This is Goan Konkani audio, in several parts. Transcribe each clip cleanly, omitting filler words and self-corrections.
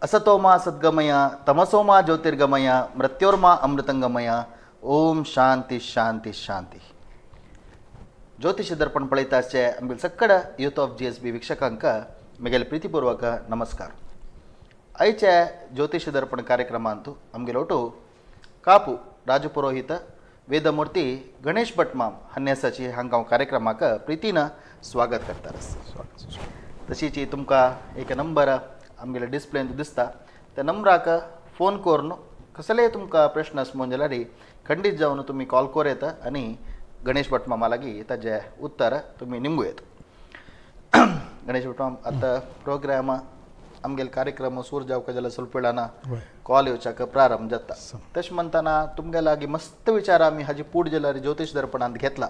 असतोमा सद्गमय, तमसोमा ज्योतिर्गमय, मृत्योर्मा अमृतंगमय. ओम शांती शांती शांती. ज्योतिष दर्पण पळयता आसचे आमगेले सक्कड यूथ ऑफ GSB वीक्षकांक म्हगेले प्रितीपूर्वक नमस्कार. आयचे ज्योतिष दर्पण कार्यक्रमांत आमगेले ಒಟ್ಟು ಕಾಪು ರಾಜಪುರೋಹಿತ ವೇದಮೂರ್ತಿ गणेश भट माम हन्यासाची हांकां हांव कार्यक्रमाक प्रितीन स्वागत करता. तशीच तुमकां एक नंबर आमगेले डिस्प्लेन दिसता, त्या नंबराक फोन करून कसलेय तुमकां प्रश्न आसमो जाल्यार खंडीत जावन तुमी कॉल करूं येता आनी गणेश भट मामा लागीं ताजें उत्तर तुमी निमगू येता. गणेश भट माम, आतां प्रोग्राम आमगेले कार्यक्रम सुरू जावका जाल्यार ಸ್ವಲ್ಪ वेळान कॉल येवच्याक प्रारंभ जाता. तशें म्हणटना तुमगे लागीं मस्त विचार आमी हाजी पूड जाल्यार ज्योतिश दर्पणांत घेतला.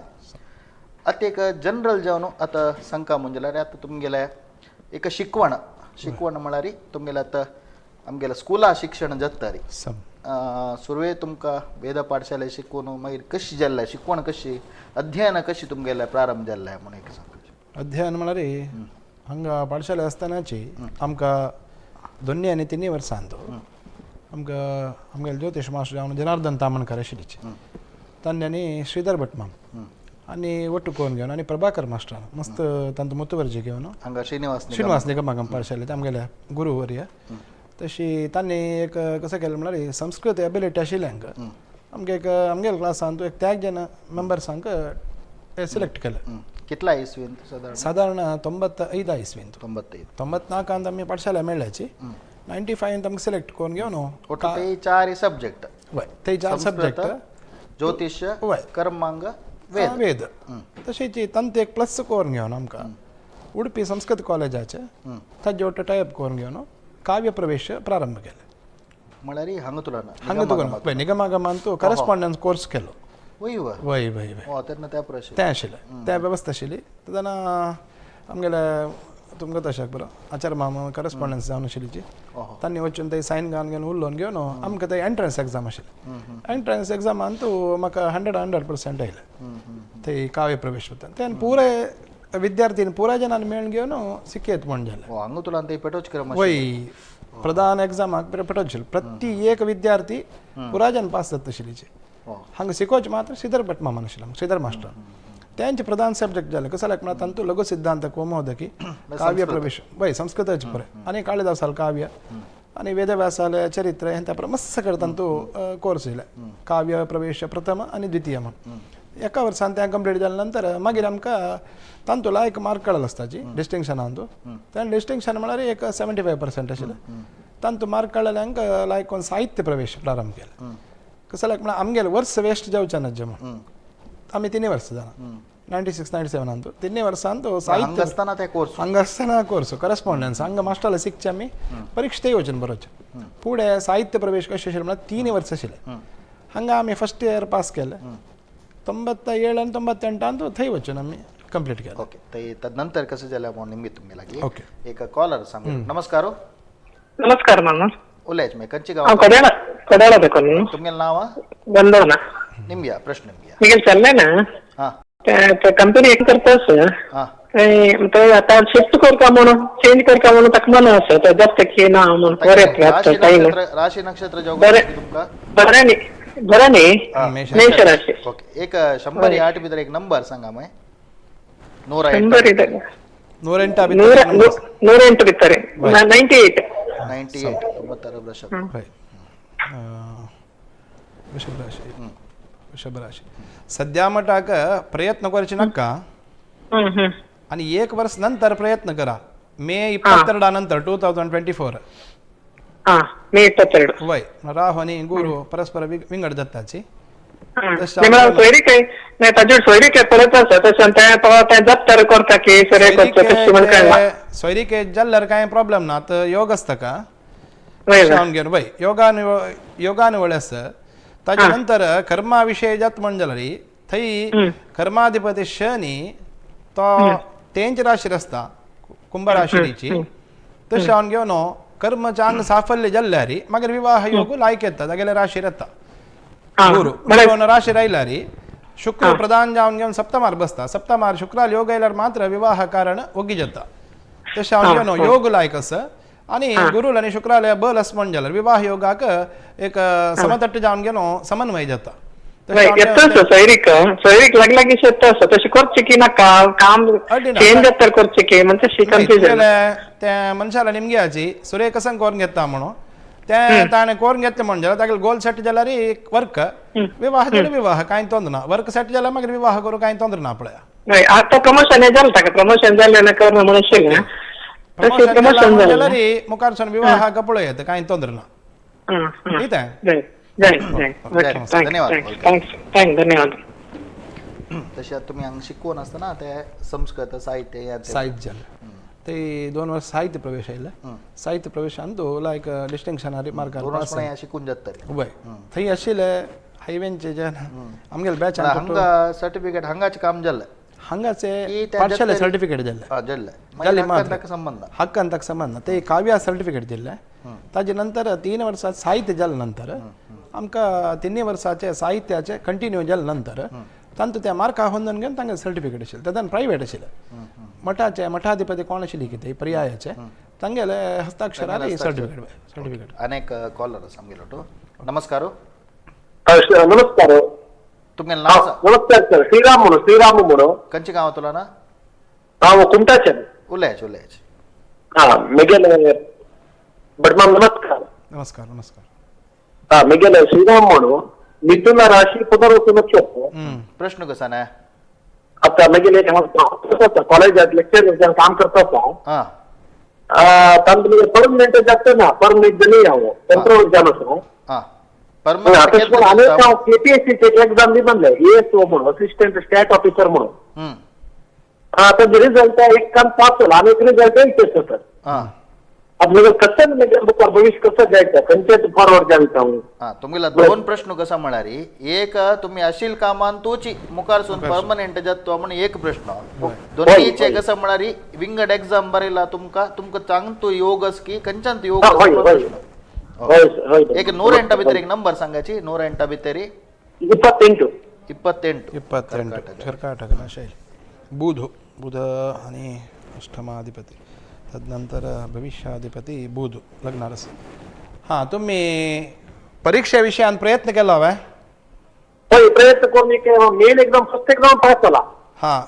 आतां एक जनरल जावन आतां सांगका म्हण जाल्यार आतां तुमगेले एक शिकवण, शिकवण म्हळ्यार तुमगेले आतां आमगेले स्कुला शिक्षण जाता रे, सुरवे तुमकां वेद पाठशाले शिकून मागीर कशी जाल्लें शिकवण, कशी अध्ययन कशी तुमगेलें प्रारंभ जाल्लें म्हणून एक सांग. अध्ययन म्हळ्यार हांगा पाठशाले आसतनाची आमकां दोन्ही आनी तिन्ही वर्सांत आमकां आमगेले ज्योतिश मास्टर जावन जनार्दन तामणकार आशिल्लीचे, तांणी श्रीधर भट माम आनी ಒಟ್ಟು कोन घेवन आनी प्रभाकर मास्टरान मस्त तांचो मुतवर्जी घेवन हांगा श्रीनिवास निगम. श्रीनिवास निगमागम पाठशालेत आमगेले गुरुवर्य. तशी तांणी एक कसं केलें म्हळ्यार संस्कृत एबिलिटी आशिल्ल्यांक आमगे एक आमगेले क्लासांत एक त्याग जन मेंबर्सांक सिलेक्ट केलें. कितला इसवीन सादारण? सादारण 95 इस्वींत. 95. 94 आमी पाठशाला मेळ्ळ्याची, 95 आमकां सिलेक्ट करून घेवन. ಒಟ್ಟು ते चार सब्जेक्ट? वय, ते चार सब्जेक्ट. ज्योतिष, वय. कर्मांग, वेद. वेद. तशेंच तांचे एक प्लस करून घेवन आमकां उडपी संस्कृत कॉलेजाचे ताजे ಒಟ್ಟು टायप करून घेवन काव्य प्रवेश प्रारंभ केले. म्हळ्यार हांगा तुला हांगा तुका वय निगमागमांत करस्पॉन्डन्स कोर्स केलो. वय व. वय वय वय. हो, तेन्ना त्या प्रश्न तें आशिल्लें, त्या वेवस्था आशिल्ली. तेन्ना आमगेले तुमकां तशें बरो आचार्य मामा करस्पॉन्डन्स जावन आशिल्ली, तांणी वचून ते सायन घालून घेवन उलोवन घेवन आमकां ते एंट्रन्स एग्जाम आशिल्लें. एंट्रन्स एग्जामान म्हाका 100% आयले ते काव्य प्रवेश वता. ते पुराय विद्यार्थी पुराय जणांनी मेळून घेवन सिकेत म्हण जालें. हो, हांगा तुला ते पेटोच क्रम. वय, प्रधान एग्जामाक पेटोच आशिल्लें. प्रति एक विद्यार्थी पुराय जण पास जाता आशिल्लीचे. हांगा शिकोवचें मात्र श्रीधर भट मामान आशिल्लो, श्रीधर मास्टर. त्यांचे प्रधान सब्जेक्ट जाले कसं लायक म्हळ्यार तांतू लघु सिद्धांत कोमोदकी, काव्य प्रवेश, वय संस्कृताचे पुराय आनी काಳಿदासाल काव्य आनी वेदव्यासाले चरित्र हें त्या मस्त सगळें तांतू कोर्स येयले. काव्य प्रवेश प्रथम आनी द्वितीय म्हण एका वर्सान तें कंप्लीट जाल्या नंतर मागीर आमकां तांतू लायक मार्क कळ्ळो आसताची डिस्टिंक्शनांतू. तें डिस्टिंक्शन म्हळ्यार एक 75% आशिल्लें. तांतू मार्क कळ्ळेल्यांक लायक कोण साहित्य प्रवेश प्रारंभ केले. कसं लायक म्हळ्यार आमगेले वर्स वेस्ट जावचें ना म्हण आमी तिन्ही वर्स जाणां 96 97 अंतू तिन्ही वर्सांत हांगा साहित्य आसतना ते कोर्स. हांगा आसतना कोर्स करस्पॉन्डन्स हांगा मास्टराले शिकचे आमी, परीक्षे वचून बरोवचे. फुडें साहित्य प्रवेश कशें आशिल्लें म्हळ्यार 3 वर्स आशिल्लें. हांगा आमी फर्स्ट इयर पास केलें 97 आनी 98 थंय वचून आमी कंप्लीट केलें. ओके, ते तदनंतर कसं जालें म्हणून निमगीत तुमगे लागीं एक कॉलर सांगू. नमस्कार. नमस्कार मामा. उलयच मागीर खंयचे हांव गांव? कोड्याळा, कोड्याळा देखून. तुमगेलें नांव? वंदना. निमया प्रश्न निमया. मिगेल चल्ले ना हां. कंपनी एक करतास. हां. थंय आतां शिफ्ट करता म्हणून, चेंज करता म्हणून ताका मना आसा, ते जाता की ना म्हणून बरें. राशी टायम नक्षत्र, राशी नक्षत्र जेवण बरें. तुमकां? बरें न्ही, बरें न्ही. मेष. मेष राशी. ओके, एक 108 भितर एक नंबर सांगा मागीर 108. 100 ಇದೆ. 108. ನೂರ 108 ಬಿತ್ತಾರೆ, 98. 98, 96 ವೃಷಭ. वय, वृषभ राशी, वृषभ राशी. सध्या मटाक प्रयत्न करचे नाका हम्म हम्म आणि एक वर्ष नंतर प्रयत्न करा, मे 22 नंतर, 2024. ಹಾ, ಮೇ 22. वय, राहू आणि गुरु परस्पर विंगड जाताची. तशें ನಿಮ್ಮ सोयरीक नाही ताजेर सोयरीक पळयत आसा, तशें तें तें जप्तर करता की सरे करता तशें म्हण कळना. सोयरीके जाल्यार कांय प्रॉब्लेम ना, आतां योग आसता का वय वय. श्रावण घेवन वय योगान योगान वळ आसा. ताजे नंतर कर्मा विशय जात म्हण जाल्यार थंय कर्माधिपती शनी तो तेंच राशीर आसता, कुंभ राशीची. तशें हांव घेवन कर्मचे अंग साफल्य जाल्यार मागीर विवाह योग लायक येता, तागेले राशीर येता. गुरु गुरुन राशीर आयल्यार शुक्र प्रधान जावन घेवन सप्तमार बसता, सप्तमार शुक्राल योग आयल्यार मात्र विवाह कारण ओगी जाता. तशें हांव घेवन योग लायक आसा आनी गुरुल आनी शुक्राल बल आसा म्हण जाल्यार विवाह योगाक एक समतट्ट जावन घेवन समन्वय जाता. तशें हांव येताच घेवन सोयरीक सोयरीक लागला की शेत आसा, तशें करचें की नाका, काम अड्डी ना. चेंज जाता करचें की म्हणजे तशी नाही, कन्फ्युजन. तुगेले ते मनशाला निमग्याची सुरेख कसं करून घेता म्हणून ते ताणें करून घेतलें म्हण जाल्यार तागेले गोल सेट जाल्यार वर्क विवाह जाल्यार विवाह कांय तोंदर ना, वर्क सेट जाल्यार मागीर विवाह करूं कांय तोंदर ना पळया. हय, आतां प्रमोशन हें जालें ताका, प्रमोशन जालें ना करना म्हणून आशिल्लें तशें. प्रमोशन प्रमोशन जालें जाल्यार मुखार सून विवाह पळय येता, कांय तोंदर ना. आं आं कितें? जाय जाय जाय, ओके. धन्यवाद. Thanks thanks thank, धन्यवाद. तशें आतां तुमी हांगा शिकोवन आसतना ते संस्कृत साहित्य हें तें. साहित्य जालें ते 2 वर्स साहित्य प्रवेश आयले, साहित्य प्रवेशान तो लायक डिस्टिंक्शन मार्कार. 2 वर्स हें शिकून जाता तरी. वय, थंय आशिल्ले हायवेंचे जे आमगेले बॅच. हांगा सर्टिफिकेट हांगाचें काम जालें हांगाचे की त्या पाठशाले जत्तेर- सर्टिफिकेट जाल्लें. आं, जाल्लें. जालें मागीर मात्र. ताका संबंद ना. हक्कान ताका संबंद ना, ते काव्या सर्टिफिकेट दिल्लें. ताजे नंतर 3 वर्सां साहित्य जालें नंतर आमकां 3 वर्साचे साहित्याचे कंटिन्यू जालें नंतर तांतू त्या मार्का होंदून घेवन तांकां सर्टिफिकेट आशिल्लें. तेन्ना प्रायवेट आशिल्लें, मठाचे मठाधिपती कोण आशिल्ली कितें पर्यायाचे तांगेले हस्ताक्षरार सर्टिफिकेट सर्टिफिकेट. अनेक कॉलर आसा आमगेलो तो. नमस्कार. नमस्कार. तुमगेलें नांव सांग. नमस्कार सर, श्रीराम म्हणून, श्रीराम म्हणून. खंयच्या गांवांतलो ना? हांव कुमटाच्यान. उलयाच उलयाच. हा, मेगेले भटमाम नमस्कार. नमस्कार नमस्कार. हा, मेगेले श्रीराम म्हणून, मिथुन राशी पुनर्वसु नक्षत्र. प्रश्न कसो ना? आता मेगेले हांव काम कॉलेजात लेक्चर काम करता आसा. आं. तांतून परमनंट जाता ना, परमनंट जाली हांव टेंपररी जालो आसा. आं, तशें परमनंट. म्हूण आनी हांव केपीएससीचे एक्झाम बी बांदले, एएसओ म्हणून, असिस्टंट स्टॅट ऑफिसर म्हणून. ताजे रिजल्ट एक काम पास जालो आनी एक रिजल्ट येयचे सर. आता म्हणजे कसं म्हणजे मुखार भविष्य कसं जायचं, खंयचे फॉरवर्ड जायचं हांव? आं, तुमगेलो 2 प्रश्न कसा म्हळ्यार एक तुमी अशील कामान तूच मुखार सून परमनंट जाता म्हण एक प्रश्न, दोनीचे कसं म्हळ्यार विंगड एक्झाम बरयला तुमकां तुमकां चांग तूं योग आस की खंयच्यान तूं योग हा, आस हय, तो हय. प्रश्न. हय सर, हय. एक 108 भितर एक नंबर सांगाची, 108 भितर. 28. 28. 28 कर्काटक शैली, बुध बुध आणि अष्टमाधिपती, तदनंतर भविष्याधिपती बुध लग्नार आसा. हां, तुम्ही परीक्षे विशयान प्रयत्न केला हांवें? हय, प्रयत्न करून एक main exam first exam pass जाला. हां,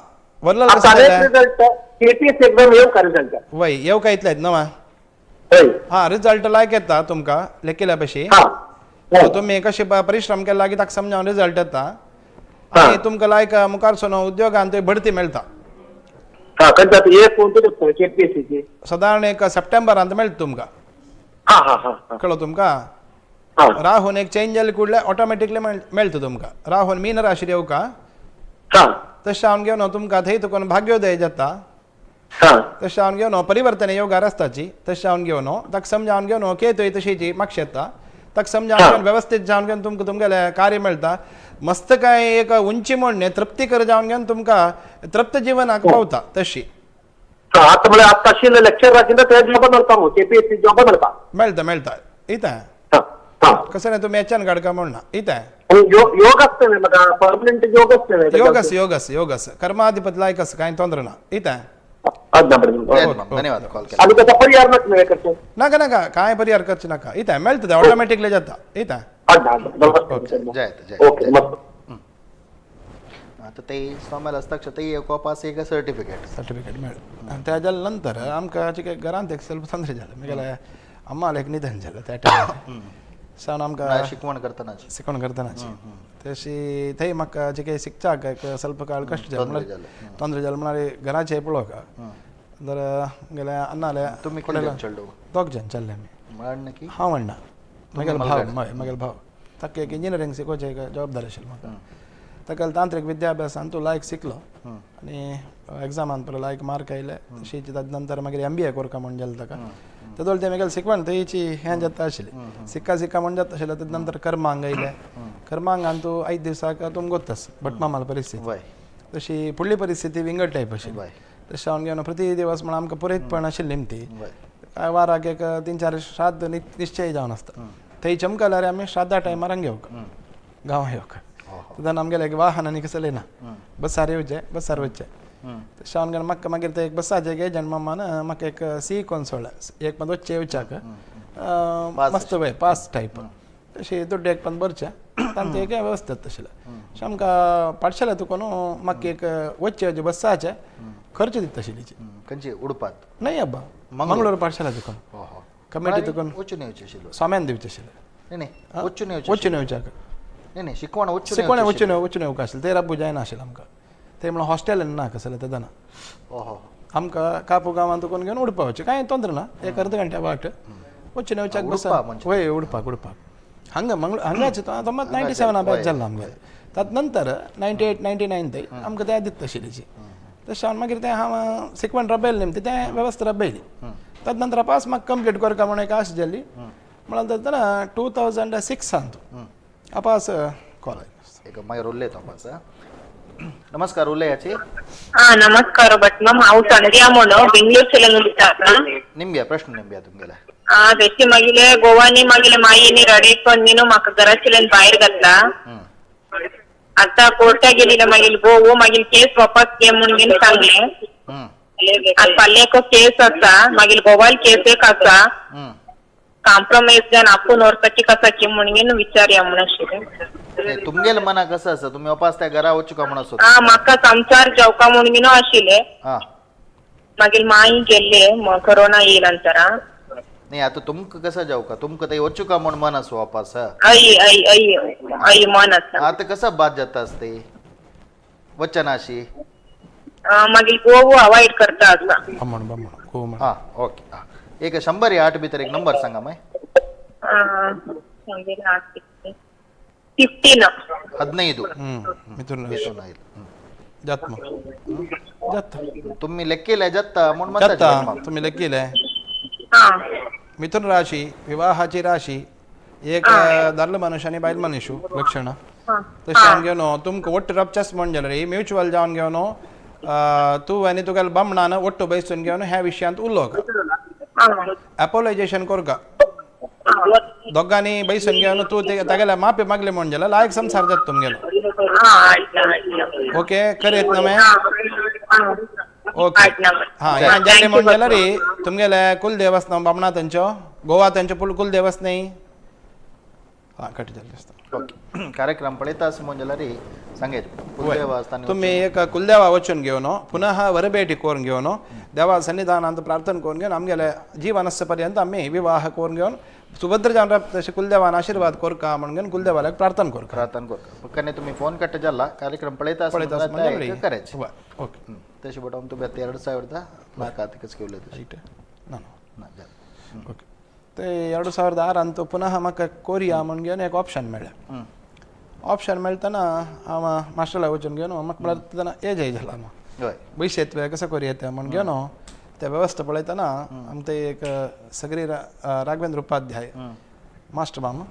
वरलाल आता कसं अनेक जालें? रिझल्ट केपीएस एक्झाम येऊ का रिझल्ट? वय, येव काय इतले नवा. हय. हां, रिझल्ट लायक येता तुमकां लेखिल्या पशी. हा सो तुमी कशे परिश्रम केला की ताका समजावन रिझल्ट येता आनी तुमकां लायक मुखार सोन उद्योगान थंय बढती मेळटा. हा, खंयच्या आता एक कोणतरी केपीएससीची? सादारण एक सप्टेंबरांत मेळटा तुमकां. हा हा हा हा. कळ्ळो तुमकां? हा. राहून एक चेंज जाले कुडले ऑटोमॅटिकली मेळटा तुमकां. राहून मीन राशीर येवका हा तशें हांव घेवन तुमकां थंय तुका भाग्योदय जाता. हा. तशें हांव घेवन परिवर्तन योगार आसताची, तशें हांव घेवन ताका समजावन घेवन केतोय तशीची मागशे येता, ताका समजावन घेवन वेवस्थीत जावन घेवन तुमकां तुमगेलें कार्य मेळटा. मस्त काय एक उंची म्हणणे तृप्तीकर जावन घेवन तुमकां तृप्त जिवनाक पावता तशी. हा, आता म्हळ्यार आता आशिल्ले लेक्चर राखिल्ले ते जॉबा मेळटा, केपीएससी जॉबा मेळटा. मेळटा मेळटा इता. हा हा. कसं नाही तुमी हेच्यान काडका म्हण ना इता. आणि योग असते न्ही म्हाका परमनंट योग असते न्ही? योगस योगस योगस कर्माधिपती लायक आसा, कांय तोंदर ना इता. अच्छा बरें. धन्यवाद कॉल केला. आनी ताचा परिहार नाका न्ही करचें? नाका नाका, कांय परिहार करचें नाका, इता मेळटा ते ऑटोमॅटिकली जाता इता. अच्छा अच्छा, नमस्ते. जय जय. ओके, मस्त. आता ते स्वाम्याला हस्ताक्षर ते एक पास एक सर्टिफिकेट. सर्टिफिकेट मेळ्ळें आनी त्या जाल्या नंतर आमकां अशें घरांत एक स्वल्प तोंदरे जालें, म्हगेलें अम्मालें एक निधन जालें त्या टायमार सावन आमकां शिकवण करतनाच. शिकवण करतनाच तशी थंय म्हाका जे काही शिकच्याक एक ಸ್ವಲ್ಪ काळ कश्ट जालें. ತೊंದ್ರೆ जालें. ತೊंದರೆ जालें म्हळ्यार घराचें पळोवका तर गेल्या अण्णाले. तुमी कितले जण चेडूं? दोग जण चल्ले आमी. म्हळ्यार की हांव अण्णा, म्हगेलो भाव, हय म्हगेलो भाव. ताका एक इंजिनियरींग शिकोवचें एक जबाबदारी आशिल्ली म्हाका. ताका तांत्रीक विद्याभ्यासान तूं लायक शिकलो आनी एग्जामान पळय लायक मार्क आयले तशी. ताजे नंतर मागीर एमबीए करका म्हूण जालें ताका. तेदोळ ते मागीर शिकवण थंयची हें जाता आशिल्लें, सिक्का सिक्का म्हण जाता आशिल्लें. तेज नंतर कर्मांग येयलें. कर्मांगान तूं आयज दिवसाक तुमकां गोत्तास भटमामाल परिस्थिती तशी फुडली परिस्थिती विंगड टायप आशिल्ली. तशें हांव घेवन प्रति दिवस म्हण आमकां पुरयतपण आशिल्ली निमती काय वाराक एक 3-4 श्राद्ध निश्चय जावन आसता. थंय चमकल्यार आमी श्राद्धा टायमार हांगा येवक गांवां येवक तेन्ना आमगेलें एक वाहन आनी कसलें ना, बसार येवचें बसार वचचें. तशें हांव घेवन म्हाका मागीर ते एक बसाचें एक एजंट मामान म्हाका एक सी कोन सोडलें एक पण वचचें येवच्याक मस्त वय पास टायप तशी दुड्ड एक पण भरचें तांचे एक वेवस्था तशें. अशें आमकां पाठशाला तुका न्हू म्हाका एक वचचें येवचें बसाचें खर्च दिता आशिल्ली. खंयची उडपात? नाही अब्बा, मंगळूर पाठशाला तुका कमिटी तुका वचून येवचें आशिल्लो स्वाम्यान दिवचें आशिल्लें. नाही नाही, वचून येवचें. वचून येवच्याक नाही नाही, शिकवण वचून शिकवण वचून वचून येवंक आशिल्लें. ते राबू जायना आशिल्लें आमकां. ते म्हणल्यार हॉस्टेल ना कसलें तेदना आमकां कापू गांवांत तुका घेवन उडपा वचचें कांय तोंत्र ना, एक अर्द घंट्या वाट वचून येवच्याक बसा वय उडपाक उडपाक हांगा मंगळूर हांगाच तो मात 97 बॅच जाल्लो आमगेलें. तात नंतर 98 99 थंय आमकां ते दिता आशिल्ली. तशें हांव मागीर तें हांव शिकवण रबयलें निमती तें वेवस्था रबयली. तद नंतर पास म्हाका कंप्लीट करका म्हणून एक आश जाली म्हणल्यार तेन्ना 2006 अपास कॉल आयलो. एक मागीर उलयता अपास. नमस्कार उलयाची. हा नमस्कार भटमाम, हांव संध्या म्हणून बेंगलोरच्यान उलयता. निमग्या प्रश्न निमग्या तुमगेले. हा तशी मागीले गोवानी मागीले माईनी रडे पण न्हू म्हाका घराच्यान भायर घातला. आता कोर्टा गेली मागीर गोवो मागीर केस वापस घे म्हणून सांगले. आतां फाल्यां एक केस आसा मागीर गोवाल केस एक आसा. कॉम्प्रोमायज जावन आपूण व्हरपाची कसाची म्हणून विचारया म्हूण आशिल्लें. तुमगेले मना कसं आसा, तुमी वापस त्या घरा वचूका म्हण आसो? हा म्हाका संसार जेवका म्हणून आशिल्लें. मागीर माई गेल्ले कोरोना येईल नंतर. नाही आता तुमकां कसं जावका, तुमकां थंय वचूका म्हण मन आसो वापस? हय हय हय हय मन आसा. आता कसं बाद जाता असते वचनाशी? मागीर गोवो अवॉइड करता आसा. बामण बामण गो म्हण. हा ओके. हा एक 108 भितर एक नंबर सांगा माय. 15. 15. मिथुन राशी. जात मग जात. तुम्ही लेक्केले जाता म्हणून जाता तुम्ही लेक्केले. मिथुन राशी विवाहाची राशी एक दादलो मनुष्य आनी बायल मनुष्य लक्षण तशें जावन घेवन तुमकां ಒಟ್ಟು रपचेस म्हण जाल्यार म्युच्युअल जावन घेवन तूं आनी तुगेले बामणान ಒಟ್ಟು बैसून घेवन ह्या विशयांत उलोवका, एपोलॉजेशन करका दोगांनी बैसून घेवन तूं तागेल्या माफी मागली म्हण जाल्यार लायक संसार जाता तुमगेलो. ओके करेत ना मैं? ओके हां हें जालें म्हण जाल्यार तुमगेले कुलदेवस बामणा तेंचो गोवा तेंचो कुलदेवस न्ही. हां कट जालें दिसता. ओके कार्यक्रम पळयता आसा म्हण जाल्यार सांगेत कुलदेव. तुमी एक कुलदेवा वचून घेवन पुनः वरभेटी करून घेवन देवा सन्निधानांत प्रार्थना करून घेवन आमगेले जीवनस्य पर्यंत आमी विवाह करून घेवन सुभद्र जावन तशें कुलदेवान आशीर्वाद करका म्हणून घेवन कुलदेवाक प्रार्थना करका. प्रार्थना करका पक्काने तुम्ही फोन कट जाला कार्यक्रम पळयता पळयता आसा करायचे ओके. तशें बट तुमी आतां 2004 ಅದಕ್ಕೆ ರೈಟ್ ನಾನು ಓಕೆ. ते 2006 ಪುನಃ म्हाका कोरिया म्हण घेवन एक ऑप्शन मेळ्ळें. ऑप्शन मेळटना हांव मास्टरला वचून घेवन म्हाका म्हळ्यार तेन्ना एजय जाला म्हाका पयशे येतले कसो कोरिया येता म्हण घेवन ते वेवस्था पळयतना आमचे एक सगळी राघवेंद्र उपाध्याय मास्टर मामा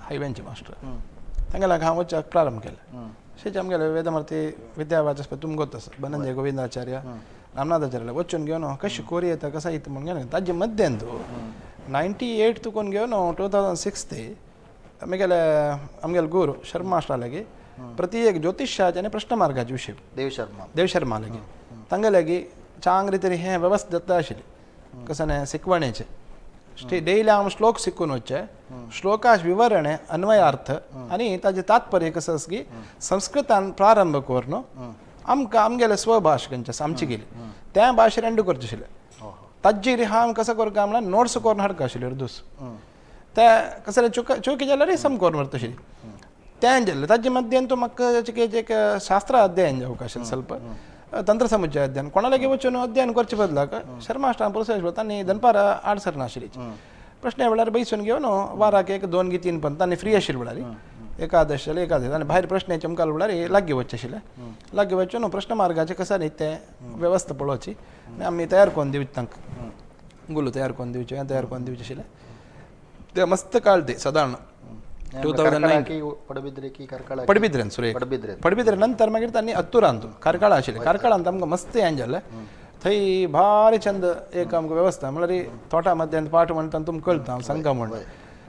हायवेंचे मास्टर तांगेल्या हांव वचपाक प्रारंभ केलें. अशेंच आमगेले वेदमूर्ती विद्यावाचस्पती तुमकां गोत आसा बनंजय गोविंदाचार्य रामनाथाचार्य वचून घेवन कशें कोरिया येता कसो येता म्हण घेवन ताजे मध्यांत 98 तुकून घेवन 2006 ते आमगेले आमगेले गुरू शर्मा मास्टरा लागीं प्रति एक ज्योतिशाचे आनी प्रश्न मार्गाचे विशय देव शर्मा देव शर्मा लागीं तांगे लागीं चांग रितीन हें वेवस्था जाता आशिल्ली कसं शिकवणेचें डेली हांव श्लोक शिकून वचचे श्लोकाच विवरण अन्वयार्थ आनी ताजें तात्पर्य कसं आसा की संस्कृतान प्रारंभ करून आमकां आमगेले स्वभाश खंयचे आसा आमची गेली त्या भाशेन एंड करचें आशिल्लें. ताजेर हांव कसो करता म्हळ्यार नोट्स करून हाडका आशिल्ले अर्दूस ते कसले चुक चुकी जाल्यार सम करून व्हरता आशिल्ली तें जालें. ताजे मध्यान तूं म्हाका एक शास्त्र अध्ययन जावंक आशिल्लें ಸ್ವಲ್ಪ ತಂತ್ರ ಸಮುಚ್ಚಯ ಅಧ್ಯಯನ कोणा लागीं वचून अध्ययन करचे बदलाक शर्मा प्रोत्साहित तांणी दनपार आडसर नाशिल्ली प्रश्न वेळार बैसून घेवन वाराक 1 2 3 पण तांणी फ्री आशिल्ले म्हळ्यार एकादश जाल्यार एकादश आनी भायर प्रश्न चमकाल म्हळ्यार लागीं वचचें आशिल्लें. लागीं वचून प्रश्न मार्गाचें कसं न्ही तें वेवस्था पळोवची आनी आमी तयार करून दिवची तांकां. गुलू तयार करून दिवचे, हें तयार करून दिवचें आशिल्लें. ते मस्त काळ ते सादारण 2009. पडबिद्रे की कार्कळा? पडबिद्रेन सुरेख. पडबिद्रेन. पडबिद्रे नंतर मागीर तांणी अत्तुरांत कार्कळा आशिल्लें. कार्कळांत आमकां मस्त हें जालें. थंय भारी चंद एक आमकां वेवस्था, म्हणल्यार तोटा मध्यान पाठ म्हणटा तुमकां कळटा हांव सांगता म्हण,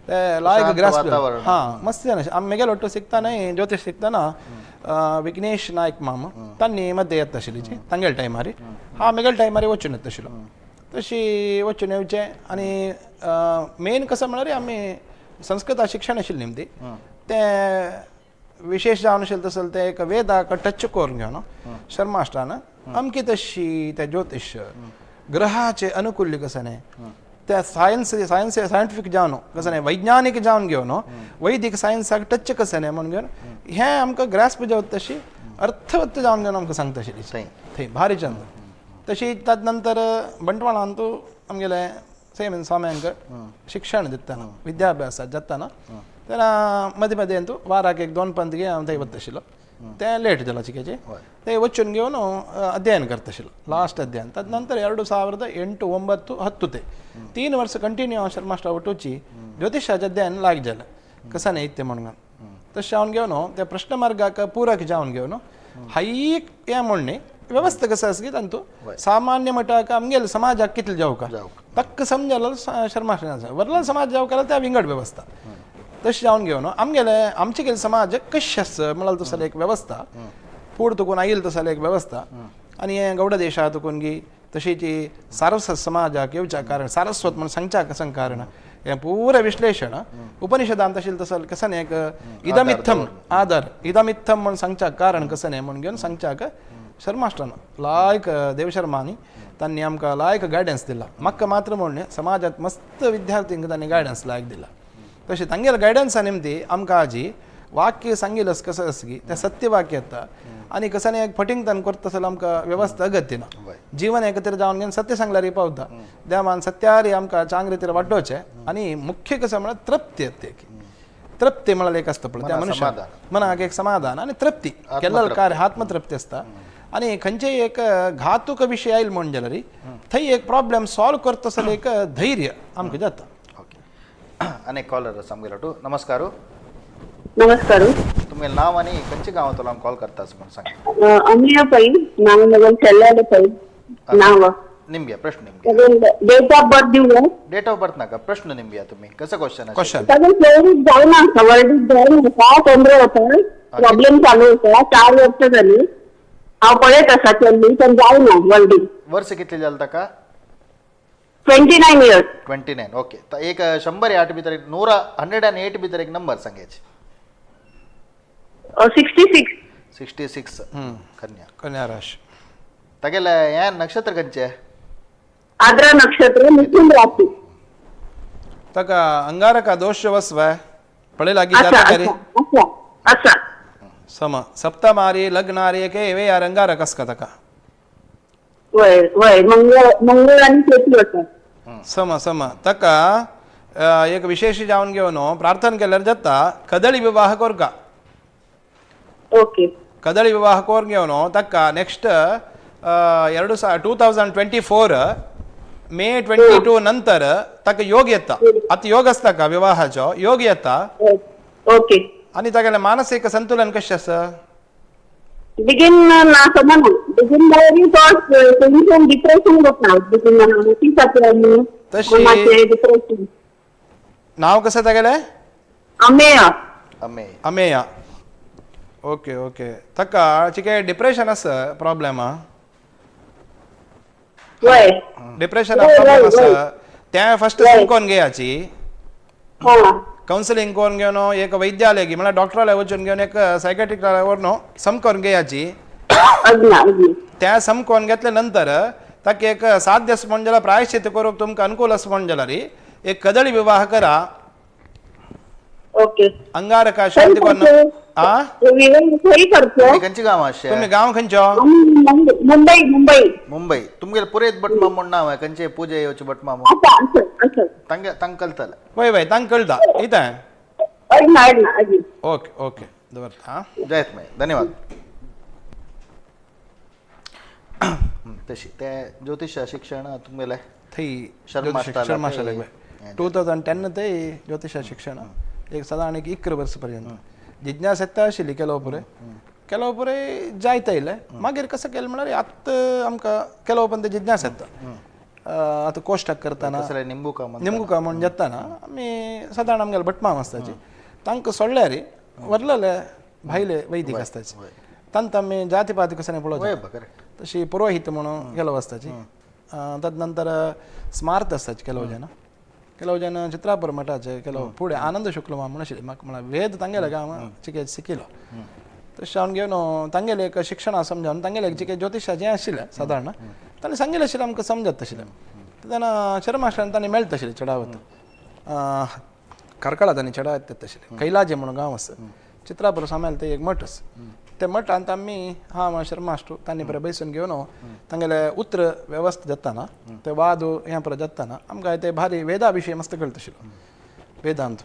ते लायक शांत ग्रास. वातावरण. हां, मस्त जालें. आमी मेगेलो ಒಟ್ಟು ಸಿಗ್ತಾನೆ ಜ್ಯೋತಿಷ್ ಸಿಗ್ತಾನ ವಿಘ್ನೇಶ್ ನಾಯ್क माम तांणी मध्ये येता आशिल्ली तांगेले टायमार, हा मेगेले टायमार वचून येता आशिल्लो. तशी वचून येवचें. आनी मेन कसं म्हळ्यार आमी संस्कृता शिक्षण आशिल्लें न्ही, तें विशेष जावन आशिल्लें तसलें तें एक वेदाक टच करून घेवन शर्मास्टान अमकी तशी तें ज्योतिश ग्रहाचे अनुकूल्य कसं न्ही, त्या सायन्स सायन्स सायंटिफीक जावन कसं न्ही, वैज्ञानीक जावन घेवन वैदीक सायन्साक टच कसं न्ही म्हणून घेवन हें आमकां ग्रास्प जावत तशी अर्थवत्त जावन घेवन आमकां सांगता आशिल्ली थंय. थंय भारी चंद. तशी तद नंतर बंटवाळांतू आमगेले सेम स्वाम्यांक शिक्षण दितना, विद्याभ्यासात जाताना तेन्ना मदीं मदीं अंतू वाराक एक दोन पंत हांव थंय वता आशिल्लो. तें लेट जाला चिकेचे ते वचून घेवन अध्ययन करता आशिल्लो, लास्ट अध्ययन. तद नंतर 2008, 9, 10 ते 3 वर्स कंटिन्यू हांव शर्मास्टा वटूची ज्योतिशाचे अध्ययन लायक जालें कसं न्ही इत्तें म्हणून. तशें हांव घेवन त्या प्रश्न मार्गाक पूरक जावन घेवन हाई हें म्हण न्ही, व्यवस्था कसं आसा की तांतू सामान्य मटाक आमगेले समाजाक कितले जावका तक्क समजलो शर्मा वरला समाज जावका त्या विंगड व्यवस्था तशें जावन घेवन आमगेले आमचे गेले समाज कशें आसा म्हळ्यार तसले एक व्यवस्था फूड तुकून आयल तसले एक व्यवस्था. आनी हें गौड देशा तुकून गी तशीच सारस्वत समाजाक येवच्या कारण सारस्वत म्हण सांगच्या कसं कारण हें पुरें विश्लेशण उपनिषदान तशें तसलें कसं न्ही एक इदमित्थम आदर इदमित्थम म्हण सांगच्या कारण कसं न्ही म्हण घेवन सांगच्याक शर्मास्टान लायक देवशर्मानी तांणी आमकां लायक गायडन्स दिला. म्हाका मात्र म्हण समाजांत मस्त विद्यार्थींक तांणी गायडन्स लायक दिला. तशें तांगेले गायडन्सा निमती आमकां आजी वाक्य सांगिल्लें कसं आसा की तें सत्य वाक्य येता आनी कसं न्ही एक फटींग तान करता जाल्यार आमकां व्यवस्था अगत्य ना. जीवन एकत्र जावन घेवन सत्य सांगल्यार पावता. देवान सत्यारी आमकां चांग रितीर वाडोवचें. आनी मुख्य कसं म्हळ्यार तृप्ती येता की तृप्ती म्हळ्यार एक आसता पळय त्या मनुष्याक मनाक एक समाधान आनी तृप्ती केल्लो कार्य आत्मतृप्ती आसता. आनी खंयचेय एक घातूक विशय आयल म्हण जाल्यार थंय एक प्रॉब्लेम सॉल्व करता जाल्यार एक धैर्य आमकां जाता. ओके, अनेक कॉलर आसा आमगेलो. नमस्कार. नमस्कार. तुमगेलें नांव आनी खंयच्या गांवांतलो आमी कॉल करता म्हूण सांगा. अमिया पै, नाव मगेल चेल्ल्याले पै नाव. निमगे प्रश्न निमगे. डेट ऑफ बर्थ दिवया? डेट ऑफ बर्थ नाका, प्रश्न निमगे तुम्ही कसं क्वेश्चन? क्वेश्चन. ताजें फ्लोरीक जायना आसा, वर्डीक जायना आसा, ತೊಂದರೆ आसा, प्रॉब्लेम चालू आसा, 4 वर्सां जाली हांव पळयत आसा चल्ली पण जायना वर्डीक. वर्स कितले जालें ताका? 29 इयर्स. 29, ओके. एक 108 भितर एक 108 भितर एक नंबर सांगायचे. 66. 66, कन्या. कन्या राश. तागेले हें नक्षत्र खंयचें? आद्रा नक्षत्र, मिथुन राशी. ताका अंगारका दोश वसवाय पळय लागीं आसा जाता रे. आसा आसा. सम सप्तमारी लग्नारी एक वे यार अंगारक आसका ताका. वय वय, मंगळ मंगळ आनी केतू आसा. सम सम ताका एक विशेष जावन घेवन प्रार्थना केल्यार जाता. कदळी विवाह कोरका. ओके. कदळी विवाह कोर घेवन ताका नेक्स्ट 2024 मे 22 नंतर ताका योग येता. आतां योग आसता का विवाहाचो योग येता. ओके. आनी तागेलें मानसीक संतुलन कशें आसा? बेगीन ना समजना, बेगीन म्हळ्यार तो टेन्शन डिप्रेशन जाता बेगीन ती जाता न्ही. तशी- मातशें डिप्रेशन. नांव कसं तागेलें? अमेय. अमेय. Ameya, okay okay. ताका चिके डिप्रेशन आसा प्रॉब्लेम आ? वय. डिप्रेशन वय, वय, प्रॉब्लेम आसा वय. तें फर्स्ट वय. समकोन घेयाची हा. कावन्सिलींग करून घेवन एक वैद्यालय म्हळ्यार डॉक्टराले वचून घेवन एक सायकेट्रिस्टाले व्हरून समकोन घेयाची. अज्ञा अज्ञा. त्या समकोन घेतल्या नंतर ताका एक साध्य आसा म्हण जाल्यार प्रायश्चित करूंक तुमकां अनुकूल आसा म्हण जाल्यार एक कदळी विवाह करा. ओके. अंगारका खंय शांती करून करचो? आ विवाह खंय करचो? तुम्ही खंयच्या गांव आशे? तुमी गांव खंयचो? आमी मुंबई मुंबई. मुंबई. तुमगेले पुरेत भटमाम म्हूण नांव आहे, खंयचे पूजे येवचे भटमाम आसा आसा आसा. तांगे तांकां कळटलें. वय वय, तांकां कळटा इतें. अज्ञा अज्ञा अज्ञा. ओके ओके, दवरता. जयत माई, धन्यवाद. तशी ते ज्योतिष शिक्षण तुमगेलें थंय शर्मा शर्मा ते- शालेक 2010 ते ज्योतिष शिक्षण एक सादारण एक 11 वर्स पर्यंत जिज्ञास येता आशिल्ली केलो पुरे केलो पुरे जायत येयलें. मागीर कसं केलें म्हळ्यार आत्तां आमकां केलो पण ते जिज्ञास येता. आतां कोश्टाक करतना कसले निंबू का म्हणटा? निमगुका म्हूण जेताना आमी सादारण आमगेले भटमाम आसताची तांकां सोडल्यार व्हरलेले भायले वैदीक आसताचे तांकां आमी जाती पाती कसं वय पळोवचें बा करेक्ट. तशी पुरोहीत म्हणून गेलो आसताची. तदनंतर स्मार्त आसताची ಕೆಲವು ಜನ ಕೆಲವು ಜನ ಚಿತ್ರಾಪುರ ಮಠಾचे ಕೆಲವು फुडें आनंद शुक्ल म्हणून आशिल्ले म्हाका म्हळ्यार वेद तांगेले हांव चिके शिकिलो. तशें हांव घेवन तांगेलें एक शिक्षणा समजावन तांगेलें एक चिके ज्योतिशाचें आशिल्लें सादारण ताणें सांगिल्लें आशिल्लें आमकां समजत आशिल्लें. तेन्ना शर्माश्रान तांणी मेळत आशिल्लें चडावत कार्कळा तांणी चडावत येता आशिल्लें. कैलाजे म्हणून गांव आसा चित्रापूर सामेल ते एक मठ आसा ते मठांत आमी हा शर्माश्टू तांणी बरें बैसून घेवन तांगेले उत्र वेवस्था जाताना ते वाद हें परत जाताना आमकां ते भारी वेदा विशय मस्त कळत आशिल्लो वेदांत.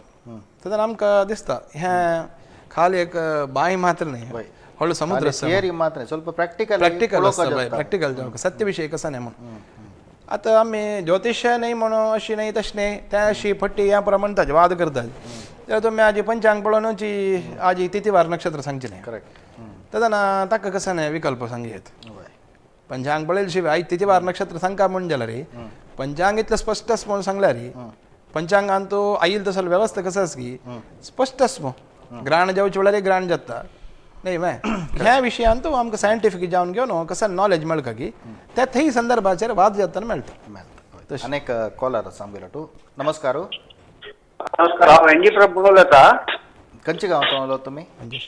तेन्ना आमकां दिसता हें खाली एक बांय मात्र न्ही व्हडलो समुद्र आसा. थियरी मात्र न्ही, ಸ್ವಲ್ಪ प्रॅक्टिकल प्रॅक्टिकल आसता बाय प्रॅक्टिकल जावंक सत्य विशय कसो न्ही म्हणून. आतां आमी ज्योतिश न्ही म्हणून अशी न्ही तशें न्ही ते अशी फट्टी ह्या पुरा म्हणटात वाद करतात जाल्यार तुमी आजी पंचांग पळोवनूच आजी तिथिवार नक्षत्र सांगचें न्ही. करेक्ट. तेन्ना ताका कसो न्ही विकल्प सांगयेत पंचांग पळयल शिवाय आयज तिथिवार नक्षत्र सांगका म्हूण जाल्यार रे पंचांग इतलें स्पश्ट आसा म्हणून सांगल्यार रे पंचांगान तो आईल तसो वेवस्था कसो आसा की स्पश्ट आसा मू ग्राण जावचे वेळार ग्राण जाता न्ही माय ह्या विशयान तो आमकां सायंटिफीक जावन घेवन कसो नॉलेज मेळटा की त्या थंय संदर्भाचेर वाद जातना मेळटा. अनेक कॉलर आसा आमगेलो टू. नमस्कार. नमस्कार, हांव एनजी प्रभू उलयता. खंयच्या गांवांत उलयता तुमी?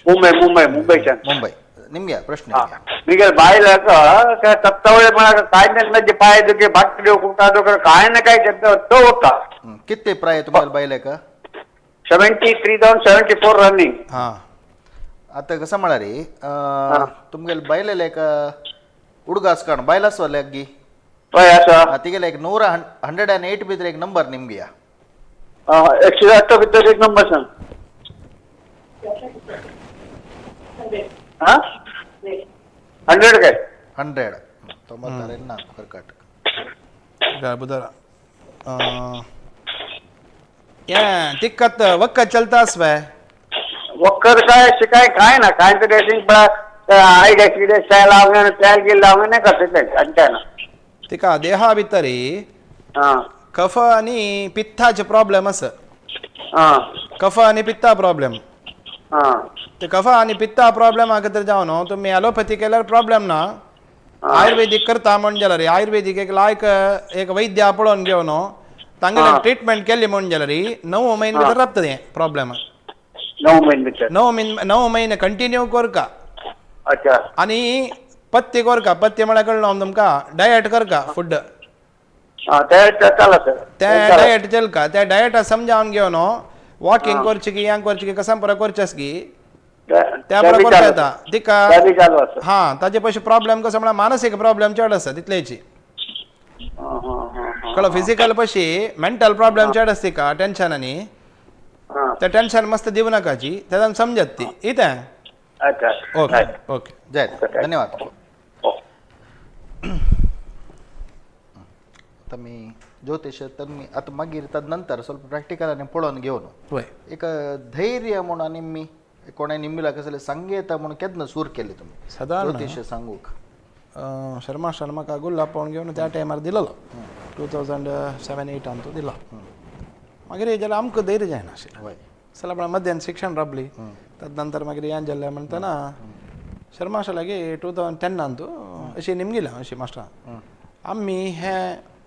मुंबय मुंबय मुंबयच्यान. मुंबय. निमग्या प्रश्न. मिगेल बायलाक तत्तवळे म्हळ्यार काय ना पाय दुखे भाकरी कुटा दुखे काय ना काय तो होता. किती प्राय तुम्हाला बायलेक? 73 जावन 74 रनिंग. हां आता कसं म्हळ्यार तुमगेले बायलेले एक उडगास काण बायल आसवले अग्गी हय आसा. तिगेले एक 108 भितर एक नंबर निमगिया. 108 भितर एक नंबर सांग. हा 100 काय? 100 ತೊಂಬತ್ತಾರು ನಾಲ್ಕು ಕರ್ಕಾಟಕ. बुधवार हें तिक्कत वक्कत चलता आस बाय. वक्कर काय अशें काय काय ना काय तरी अशें I dash काय लावंक तेल गेल लावंक नाही करता आनी काय ना. तिका देहा भितरी हां कफ आनी पित्ताचे प्रॉब्लेम आसा. हां कफ आनी पित्ता प्रॉब्लेम. हां ते कफ आनी पित्ता प्रॉब्लेम आहा तर जावन तुमी एलोपॅथी केल्यार प्रॉब्लेम ना आयुर्वेदीक करता म्हण जाल्यार आयुर्वेदीक एक लायक एक वैद्य पळोवन घेवन तांगेले ट्रिटमेंट केली म्हण जाल्यार 9 म्हयने भितर राबता तें प्रॉब्लेम. 9 म्हयने भितर 9 म्हयने कंटिन्यू करका. अच्छा. आनी पथ्य करका. पथ्य म्हळ्यार कळना तुमकां डायट करका फूड. ते ते डायट चलका त्या डायटा समजावन घेवन वॉकिंग करची की हें करची की कसं पुरो करचें की त्या पुरो करता येता तिका. हां ताजे पयशे प्रॉब्लेम कसो म्हळ्यार मानसीक प्रॉब्लेम चड आसा तितलेची कळ्ळो. फिजिकल पशी मेंटल प्रॉब्लेम चड आसा तिका टेन्शन आनी ते टेन्शन मस्त दिवं नाकाची तेन्ना समजत ती इतें. ओके ओके जय धन्यवाद. आता मी ज्योतिष तर मी आता मागीर तद नंतर ಸ್ವಲ್ಪ प्रॅक्टिकल आनी पळोवन घेवन वय एक धैर्य म्हणून आनी मी कोणा निम्मिला कसले सांगयेता म्हणून केन्ना सूर केले तुमी सादारण ज्योतिष सांगूक? शर्मा म्हाका गुल्ला पळोवन घेवन त्या टायमार दिलेलो 2007-8 तो दिलो. मागीर जाल्यार आमकां धैर्य जायना वय सगळें म्हळ्यार मध्यान शिक्षण राबली तद नंतर मागीर हें जालें म्हणटना शर्मा लागीं 2010 तूं अशी निमगिला अशी मास्टरान आमी हें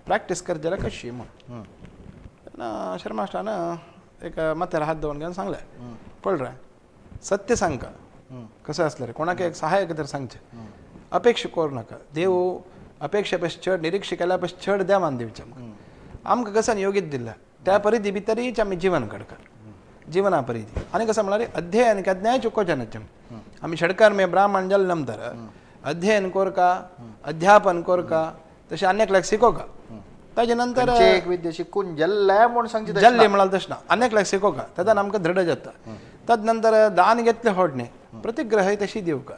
प्रॅक्टीस करत जाल्यार कशी म्हूण. तेन्ना शर्मा मास्टरान एक माथ्यार हात दवरून घेवन सांगलें पळय रे सत्य सांगका कसं आसलें रे कोणाक एक सहाय्य तर सांगचें अपेक्षा करूं नाका देव अपेक्षा पशी चड निरीक्षा केल्या पशी चड देवान दिवचें आमकां आमकां कसं योगीत दिल्लें त्या परिधी भितरीच आमी जीवन घडका जीवना परिधी. आनी कसं म्हळ्यार अध्ययन केन्नाय चुकोवचें न्हय आमी षडकर्मे ब्राह्मण जाले नंतर अध्ययन कोरका अध्यापन कोरका तशें आनी एकल्याक शिकोवका ताजे नंतर खंयचे एक विद्या शिकून जल्ले म्हूण सांगचे तशें जल्ले ना. म्हळ्यार तशें ना आनी एकल्याक शिकोवका तेन्ना आमकां दृढ जाता. तद नंतर दान घेतलें फावट न्ही प्रतिग्रह तशी दिवका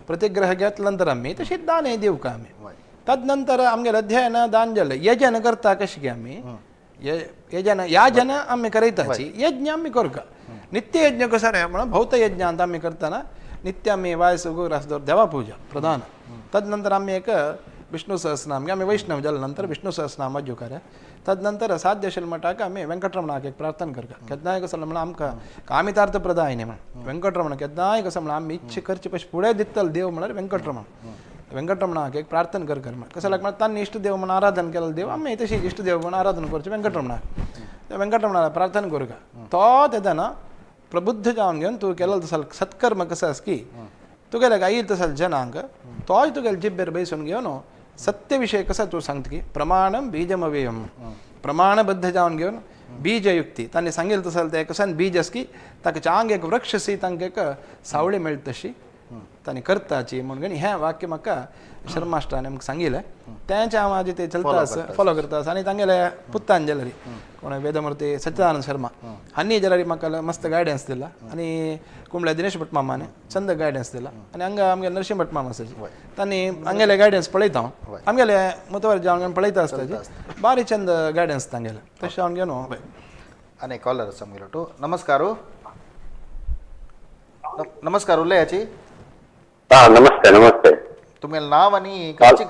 प्रतिग्रह घेतल्या नंतर आमी तशी दान दिवका आमी. तदनंतर आमगेलें अध्ययन दान जालें. यजन करता कशें की आमी यजन याजन आमी करयताची, यज्ञ आमी करका. नित्य यज्ञ कसो रे म्हणून भौत यज्ञांत आमी करतना नित्य आमी वायस गोग्रास दवर देवा पूजा प्रधान. तदनंतर आमी एक विष्णु सहस्रनाम, आमी वैष्णव जाले नंतर विष्णु सहस्रनाम वाजू कार्य. तदनंतर साध्यशील मठाक आमी वेंकटरमणाक एक प्रार्थना करता. केन्नाय कसो म्हणल्यार आमकां कामितार्थ प्रदायिनी म्हण वेंकटरमण केन्नाय कसो म्हणल्यार आमी इच्छा करचे पयशे फुडें दितले देव म्हळ्यार वेंकटरमण. वेंकटरमणाक एक प्रार्थना कर कर म्हण कसो म्हळ्यार तांणी इश्ट देव म्हण आराधन केलें देव आमी तशी इश्ट देव म्हण आराधन करचें वेंकटरमणाक. वेंकटरमणाक प्रार्थना करूं का तो तेन्ना प्रबुद्ध जावन घेवन तूं केलें तसो सत्कर्म कसो आस की तुगेले आईल तसो जनांक तोय तुगेले जिब्बेर बैसून घेवन सत्य विशय कसा तूं सांगता की प्रमाणम बीजम अव्ययम प्रमाणबद्ध जावन घेवन बीजयुक्ती तांणी सांगेल तसो तें कसान बीज आस की ताका चांग एक वृक्ष सी तांकां एक सावळी मेळटा तशी तांणी करताची म्हणून हें वाक्य म्हाका शर्मास्टान आमकां सांगिल्लें. तेंचें हांव आजी तें चलता आसा, फॉलो करता आसा. आनी तांगेले पुत्तान जाल्यार कोण वेदमूर्ती सच्चिदानंद शर्मा हांणी जाल्यार म्हाका मस्त गायडन्स दिला. आनी कुंबळे दिनेश भट मामाने चंद गायडन्स दिला. आनी हांगा आमगे नरसिंह भट मामा आसा तांणी हांगेले गायडन्स पळयता हांव, आमगेले मुतवर जावन पळयता आसता बारी चंद गायडन्स तांगेले तशें हांव घेवन. आनी कॉलर आसा आमगेलो टू. नमस्कार. नमस्कार उलयाची. हा नमस्ते नमस्ते. तुमगेलें नांव आनी खंयची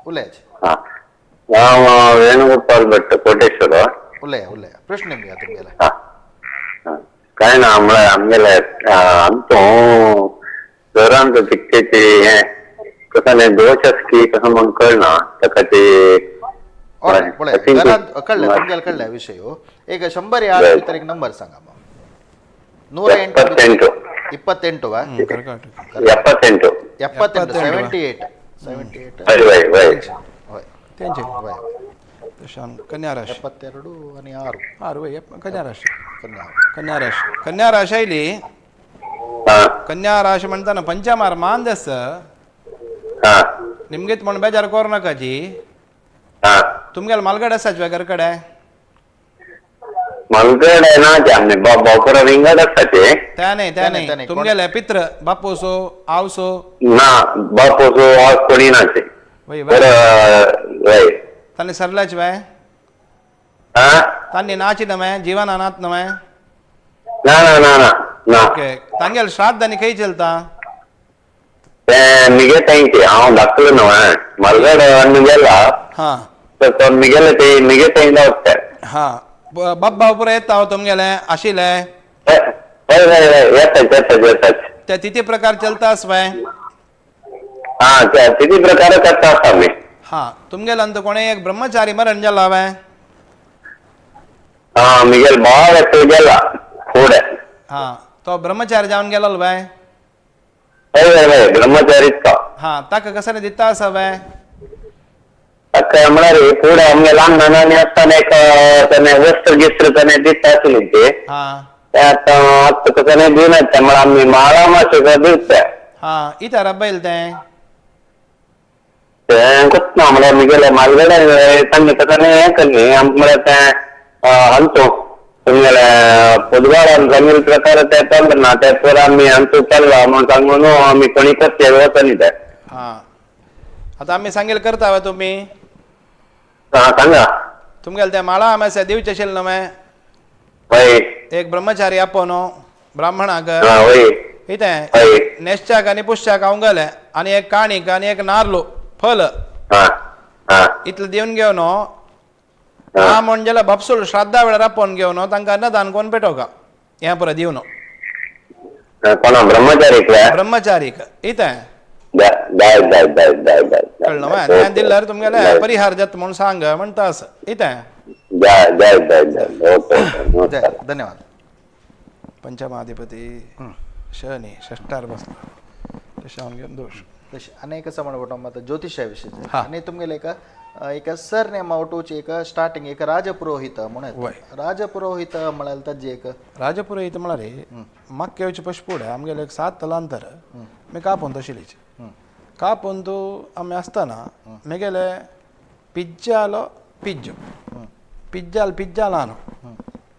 उलयाची. हा हांव वेणुगोपाल भट कोटेश्वर. उलया उलया प्रश्न घेया तुमगेले. हा काय ना म्हळ्यार आमगेले आमचो घरांत तितकेची हें कसं न्ही दोश आसा की कसं म्हण कळना ताका ती. पळय घरांत कळ्ळें तुमगेले कळ्ळें विशय. एक 100 भितर एक नंबर सांगा. 108 28 78 78 78 78 तेंचे कन्या राशी 72 आणि 6 6 वय कन्या राशी. कन्या राशी कन्या राशी आयली. कन्या राशी म्हणताना पंचमार मान आसा. निमगेत म्हण बेजार करू नाका जी. तुमगेले मालगड आसाच घर कडे? मालगड ना ते आमने बापुरा विंगड आसाचे. त्या नाही त्या नाही तुमगेले पित्र बापोसो आवसो ना बापोसो आव कोणी नाचे. वय तांणी सरल्याच वय तांणी नाची नवे जीवन अनाथ नवे ना ना ना ना ना. ओके तांगेले श्राद्ध आनी खंय चलता? ते मिगे तांचे हांव धाकलो न्हय मालगड गेला तर मिगेले ते मिगे थंय रावता. हा बाप्पा पुरा येता तुमगेले आशिल्ले हय हय हय येतात येतात येतात. ते तिथे प्रकार चलता वय? हा तिथे प्रकार करता आसा आमी. हा तुमगेले अंत कोणे एक ब्रह्मचारी मरण जाला वय? हा मिगेल बाळ गेला फुडें. हा तो ब्रह्मचारी जावन गेलो वय? हय हय हय ब्रह्मचारीच तो. हा ताका कसं दिता आसा वय? ताका म्हळ्यार फुडें आमगे ल्हान नानांनी आसतना एक ताणें वस्त्र गिस्त्र ताणें दिता आसली ती. ते आतां आतां कसं दिनात ते म्हळ्यार आमी माळा मातशें दिवचे. हा इथं रब्बैल तें तें कोत्ना म्हळ्यार मिगेले मालगड्यान तांणी कसं हें केल्लें आमकां म्हळ्यार तें हांचो तुमगेले पोदवाडान सांगिल्ले प्रकार ते चलना ते पुरा आमी आमचो चल्ला म्हूण सांगून आमी कोणी कसले वचनी ते. हा आता आमी सांगेल करता वे तुमी? हा सांगा. तुमगेले ते माळा आम्यासे दिवचे आशिल्ले न्हय हय एक ब्रह्मचारी आपोवन ब्राह्मणाक हय इतें नेश्चाक आनी पुश्चाक हांव गेलें आनी एक काणीक आनी एक नार्लो फल इतलें दिवन घेवन हा म्हण जाल्यार बापसूल श्राद्धा वेळार आपोवन घेवन तांकां अन्नदान कोण पेटोवका हें पुरो दिवन. कोणा ब्रह्मचारीक? ब्रह्मचारीक इतें कळ्ळें न्हय? तें दिल्यार तुमगेलें परिहार जाता म्हूण सांग म्हणटा आसा इतें. धन्यवाद. पंचमाधिपती शनी षष्ठार बसला तशें हांव घेवन दोश. तशें आनी एक आसा म्हणटा आतां ज्योतिशा विशीं आनी तुमगेले एक एक सर नेमा वटूची एक स्टार्टिंग एक राजपुरोहित म्हणून राजपुरोहित म्हळ्यार ताजी एक राजपुरोहित म्हळ्यार म्हाका येवचे पयशे फुडें आमगेले एक 7 तलांतर मी कापून तशिलीची कापून तूं आमी आसतना मेगेले पिज्जालो पिज्जो पिज्जाल पिज्जाल न्हू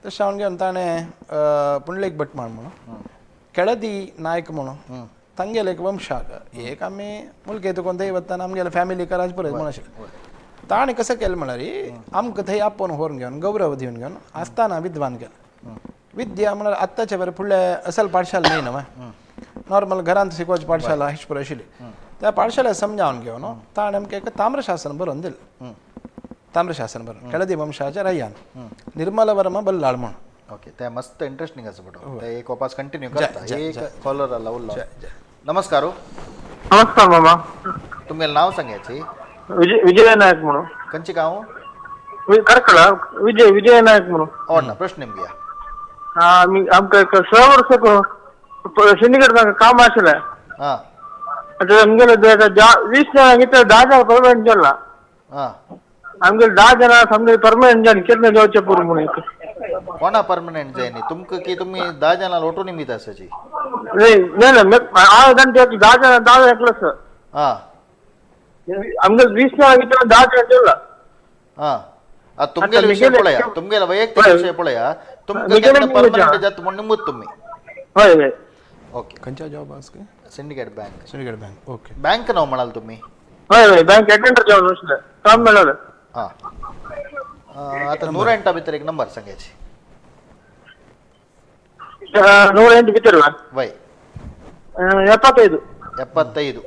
तशें हांव घेवन ताणें पुंडलीक भट म्हणून केळदी नायक म्हणून तांगेले एक वंशाक एक आमी मुलके तुका दैवतान आमगेले फॅमिलीक राजपुरोयत म्हणून आशिल्लें. ताणें कसं केलें म्हळ्यार आमकां थंय आपोवन व्हरून घेवन गौरव दिवन घेवन आसतना विद्वान केलें. विद्या म्हळ्यार आत्ताच्या बरें फुडल्या असल पाठशाला न्ही न्हय, नॉर्मल घरांत शिकोवची पाठशाला हिशपुर आशिल्ली. त्या पाठशाळेत समजावन घेवन ताणें आमकां एक ताम्रशासन बरोवन दिलें. ताम्रशासन बरोवन केळदी वंशाच्या रय्यान निर्मलवर्मा बल्लाळ म्हणून. ओके, ते मस्त इंटरेस्टिंग आसा फोटो, ते एक वापस कंटिन्यू करता. एक कॉलर आला उरलो. नमस्कार हो. नमस्कार मामा. तुमगेलें नाव सांगायची? विजय विजय नायक म्हणून. खंयची गांव? करकळ विजय विजय नायक म्हणून. ओडना प्रश्न निमगया. आमी आमकां एक 6 वर्सां सिंडिकेट बँक काम आशिल्लें. हां. आतां आमगेले 20 जाणांक इतले 10 जाण परमनंट जाला. हां. आमगेले 10 जाणां समजा परमनंट जाले केन्ना जावचें पुरो म्हणून एक. कोणा परमनंट जाय न्ही तुमकां की तुमी 10 जाणां लोटून निमित आसाची? नाही नाही हांव जाण 10 जाणां 10 जाण एकलो आसा. हां. आमगेले 20 जाणांक इतले 10 जाण जाला. हां, आतां तुमगेले विशय पळया, तुमगेले वैयक्तीक विशय पळया, तुमकां केन्ना परमनंट जाता म्हूण निमूत तुमी. हय हय. ओके. खंयच्या जॉब आसा काय? Syndicate bank. Syndicate bank, okay. Bank नाव म्हणाल तुम्ही? हय हय, बँक अटेंडर जावन आशिल्लें, काम मेळ्ळें. हां. आतां 108 भितर एक नंबर सांगायची. 108 भितर वय 75. 75.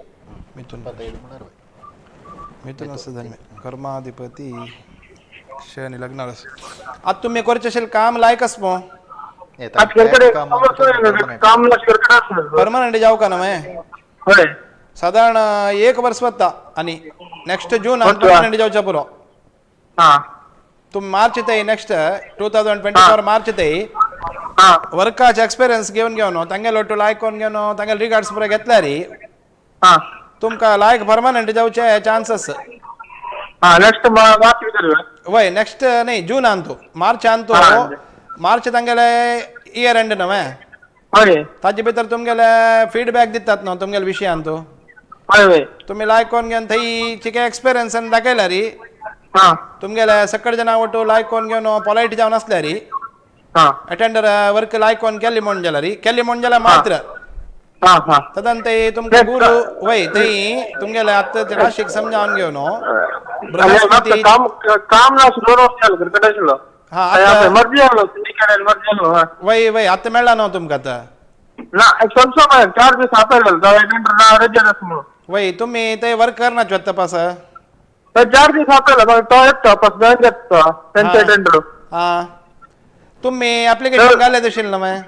मिथुन. 75 म्हळ्यार वय. मिथुन असं धर्म कर्माधिपती शनी लग्नार आसा. आतां तुमी करचें आशिल्लें काम लायक आसा मो? काम परमनंट जावं का ना मागीर? हय. सादारण 1 वर्स वता आनी नेक्स्ट जून परमनंट जावचें पुरो. हां. तुमी मार्च येताय नेक्स्ट 2024 मार्च येताय वर्काचे एक्सपिरियन्स घेवन घेवन तांगेलो लोटू लायक करून घेवन तांगेले रिगार्ड्स पुरो घेतल्यार तुमकां लायक परमनंट जावचे चान्सीस. हां, नेक्स्ट मार्च भितर. वय, नेक्स्ट न्ही जूनान तूं मार्चान तूं मार्च तांगेले इयर एंड न्हय, हय, ताजे भितर तुमगेले फिडबॅक दितात न्हू तुमगेले विशयान तूं. हय हय. तुमी लायक करून घेवन थंय चिके एक्सपिरियन्सान दाखयल्यार तुमगेले सकड जाणां वटू लायक करून घेवन पोलायट जावन आसल्यार अटेंडर वर्क लायक करून केली म्हूण जाल्यार केली म्हूण जाल्यार मात्र तदंत तुमकां गुरू वय थंय तुमगेले आतां राशीक समजावन घेवन बृहस्पती काम ना 2 वर्स जालें क्रिकेट आशिल्लो. हां, मर्जी जालो सिंडिकेट मर्जी जालो. वय वय, आतां मेळ्ळा न्हू तुमकां आतां? ना, एक 4 दीस आपयलो तो अटेंडर ना रजेर आसा म्हणून. वय, तुमी ते वर्क करना तपास? 4 दीस आपयलो मागीर तो येता फर्स्ट जॉईन जाता तेंचे अटेंडर. हां, तुमी एप्लिकेशन घातले तशील न्हू मागीर?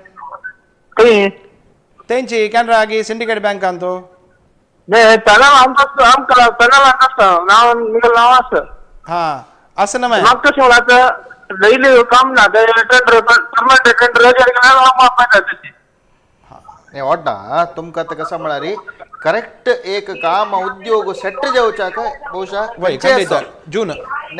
खंय? तेंची कॅनरा की सिंडिकेट बँकान तो? नाही, पॅनल आमकां आमकां पॅनल आसता नांव निकल नांव आसा. हां, आसा ना मागीर? म्हाका कशें म्हणल्यार आतां डेली काम ना, ते अटेंडर परमनंट अटेंडर रजेर गेल्यार हांव आपयता तशी. नाही वाटना तुमकां आतां कसं म्हळ्यार करेक्ट एक काम उद्योग सेट जावच्याक ಬಹುಶಃ वय खंडीत जून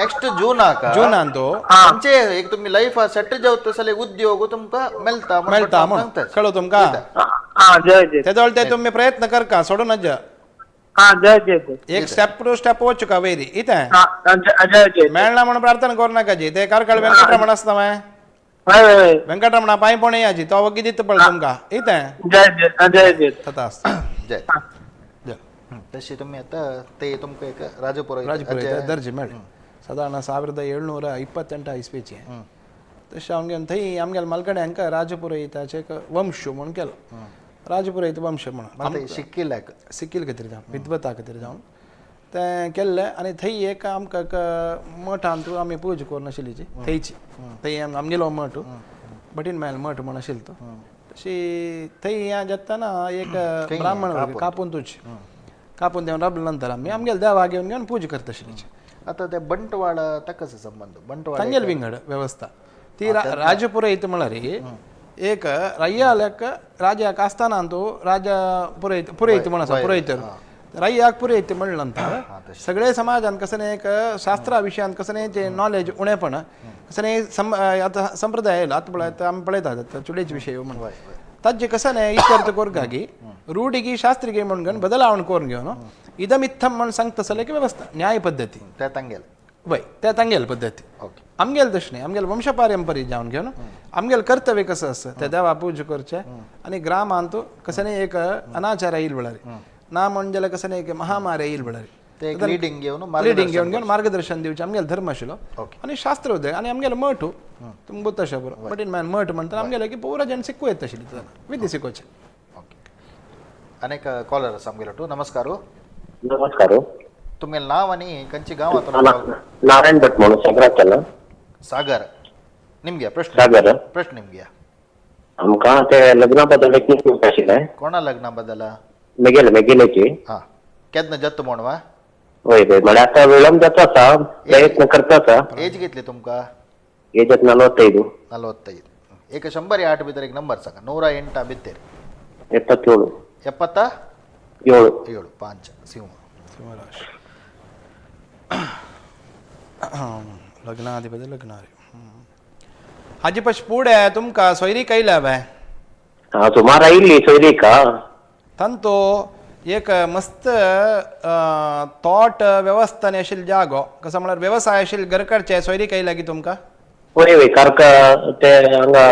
नेक्स्ट जूनाक जूनान तो खंयचे एक तुमी लायफ सेट जावता जाल्यार उद्योग तुमकां मेळटा मेळटा म्हूण कळो तुमकां. हां, जय जय. तेदोळ ते तुमी प्रयत्न करका सोडून नज. हां, जय जय जय. एक स्टेप टू स्टेप वचू का वयरी इतें. हां, जय जय. मेळना म्हणून प्रार्थना करू नाका जी, ते कारकाळ वेंकटरमण आसता मागीर. हय हय. वेंकटरमणा पांय पोणे याची तो वगी दिता पळय तुमकां इतें. जय जय जय जय. तथा आसता. जय. जय. तशी तुमी आतां ते तुमकां एक राजपुरोहित ರಾಜಪುರೋಹಿತ ದರ್ಜೆ ಮೇಳಿ ಸಾಧಾರಣ 1728 ಇಸ್ವೇಚೆ. तशें हांव घेवन थंय आमगेले मालकणे हांकां राजपुरोहिताचें एक वंश म्हणून केलो, राजपुरोहित वंश म्हणून. शिकिल्ल्याक सिकील खातीर जावन विद्वता खातीर जावन तें केल्लें. आनी थंय एक आमकां एक मठांत आमी पूजा करून आशिल्ली थंयची, थंय आमगेलो मठ भटीन मायल मठ म्हण आशिल्लो तो. तशी थंय हें जाताना एक ब्राह्मण कापून तुजी कापून देवन राबले नंतर आमी आमगेले देवा घेवन घेवन पूजा करता आशिल्ली. आतां ते बंटवाळ ताका कसो संबंध? बंटवाळ तांगेल विंगड व्यवस्था ती राजपुरोहित म्हळ्यार एक रय्याक राजाक आसतना तो राजा पुरोहित पुरोहित म्हण आसा, पुरोहित रय्याक पुरोहित म्हणले नंतर सगळे समाजान कसं एक शास्त्रा विशयान कसं ते नॉलेज उणेपण कसं आतां संप्रदाय आयलो. आतां पळयता आमी पळयतात चुडेचे विशय म्हणून ताजे कसं न्हय इत्यर्थ कोरगागी रूढिगी शास्त्रीय म्हणून बदलावण करून घेवन इदमित्थम म्हणून सांगता जाल्यार एक व्यवस्था न्याय पद्दती त्या तांगेल वय त्या तांगेल पद्दती. ओके. आमगेले तशें न्ही, आमगेले वंशपारंपरीक जावन घेवन आमगेलें कर्तव्य कसो आसा ते देवा पूजा करचें आनी ग्रामांत कसं न्ही एक अनाचार येईल वेळार ना म्हण जाल्यार कसं न्ही एक महामारी येईल वेळार ते एक लिडिंग घेवन लिडिंग घेवन घेवन मार्गदर्शन दिवचें आमगेलो धर्म आशिल्लो ओके. आनी शास्त्र उदय आनी आमगेलो मठ तुमकां गोत आसा बरो बट इन मॅन मठ म्हणटा आमगेले की पुरा जण शिकू येता आशिल्ली विधी शिकोवचें. ओके, अनेक कॉलर आसा आमगेलो टू. नमस्कार. नमस्कार. तुमगेलें नांव आनी खंयच्या गांवांत? नारायण भट म्हणून सागराच्यान. सागर. निमगे प्रश्न? सागर. प्रश्न निमगे. आमकां ते लग्ना बद्दल एक विचारपाक आशिल्लें. कोणा लग्ना बद्दल? मेगेले मेगेलेची. हां, केन्ना जाता म्हण वा? वय वय, म्हळ्यार आतां विळंब जाता आसा, प्रयत्न करता आसा. एज कितली तुमकां? एज 45. 45. एक 108 भितर एक नंबर सांगा. 108 भितर. 77. 77? 7. 5 सिंह. सिंहराश लग्नाधिपती लग्नारी हाजे पश पुढे तुमकां सोयरी कैला बे? हा, सुमार आयिल्ली सोयरीक. तांतो एक मस्त तोट व्यवस्थान आशिल्लो जागो, कसो म्हळ्यार वेवसाय आशिल्लो घर करचे सोयरी कैला की तुमकां? वय वय, कारका ते हांगा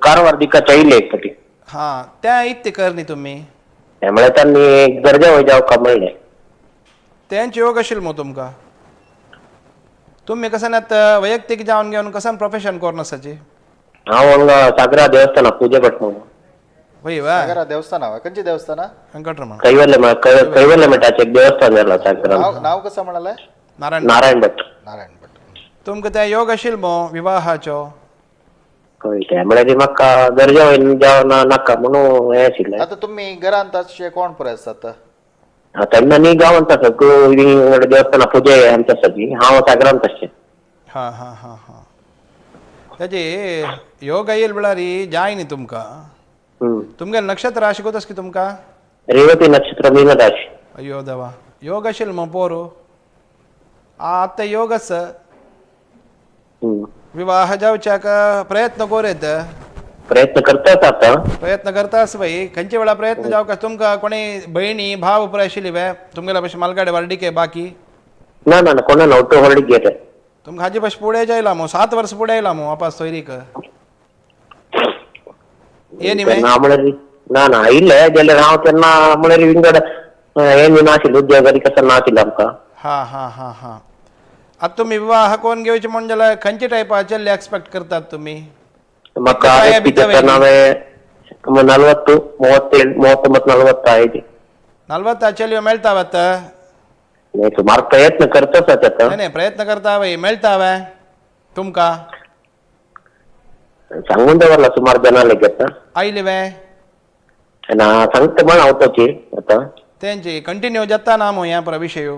कारवार दिकाचे आयिल्ले एक फावटी. हां, त्या इत्ते कर न्ही तुमी. ते म्हळ्यार तांणी गरजा वय जावका म्हणलें. तेंच योग आशिल्लो मगो तुमकां. तुमी कसं नात वैयक्तीक जावन घेवन कसं प्रोफेशन करून आसाची? हांव हांगा सागरा देवस्थाना पूजा भट म्हणून. वय वा. सागरा देवस्थान खंयचे देवस्थान? व्यंकटरमण. कैवल्य कैवल्य मठाचें एक देवस्थान जाला सागरा. नाव नाव कसं म्हणाले? नारायण. नारायण भट. नारायण भट. तुमकां ते योग आशिल्लो मगो विवाहाचो? हय, ते म्हळ्यार म्हाका गरजा वय जावं नाका म्हणून हें आशिल्लें. आता तुम्ही घरांत अशे कोण पुराय आसात? तेन्ना न्ही गांवांत आसा देवस्थाना पुजा आमच्या आसा, हांव सागरांत आसचें. हां हां हां हां, ताजे योग येयल म्हळ्यार जाय न्ही तुमकां. तुमगेलें नक्षत्र राशी गोत आसा की तुमकां? रेवती नक्षत्र, मीन राशी. अय्यो देवा, योग आशिल्लो मगो पोरू आतां योग आसा. विवाह जावच्याक प्रयत्न कोर येत. प्रयत्न करताच आता. प्रयत्न करता आसा बाई, खंयचे वेळार प्रयत्न जावंक तुमकां कोणी भयणी भाव पुराय आशिल्ली वे तुमगेल्या भशेन मालगाडे वार्डिके बाकी? ना ना ना, कोणा ना, ऑटो होल्ड गेले. तुमकां हाजे भशेन फुडें जायला मगो, 7 वर्स फुडें आयला मगो वापस सोयरीक ये न्ही तेन्ना म्हळ्यार ना ना आयिल्ले जाल्यार हांव तेन्ना म्हळ्यार विंगड हें बी नाशिल्लें, उद्योगारी कसं नाशिल्लें आमकां. हां हां हां हां, आतां तुमी विवाह कोण घेवचे म्हण जाल्यार खंयचे टायपाचे एक्सपेक्ट करतात तुमी? म्हाका हांवें 40 37 39 40 40 चलयो मेळटा आतां? सुमार प्रयत्न करताच आतां. नाही नाही, प्रयत्न करता वय, मेळटा वे तुमकां? सांगून दवरला सुमार जाणां लेगीत. आयली वे? ना, सांगता म्हण हांव ताची आतां. तेंची कंटिन्यू जाता ना मो ह्या पुरो विशय.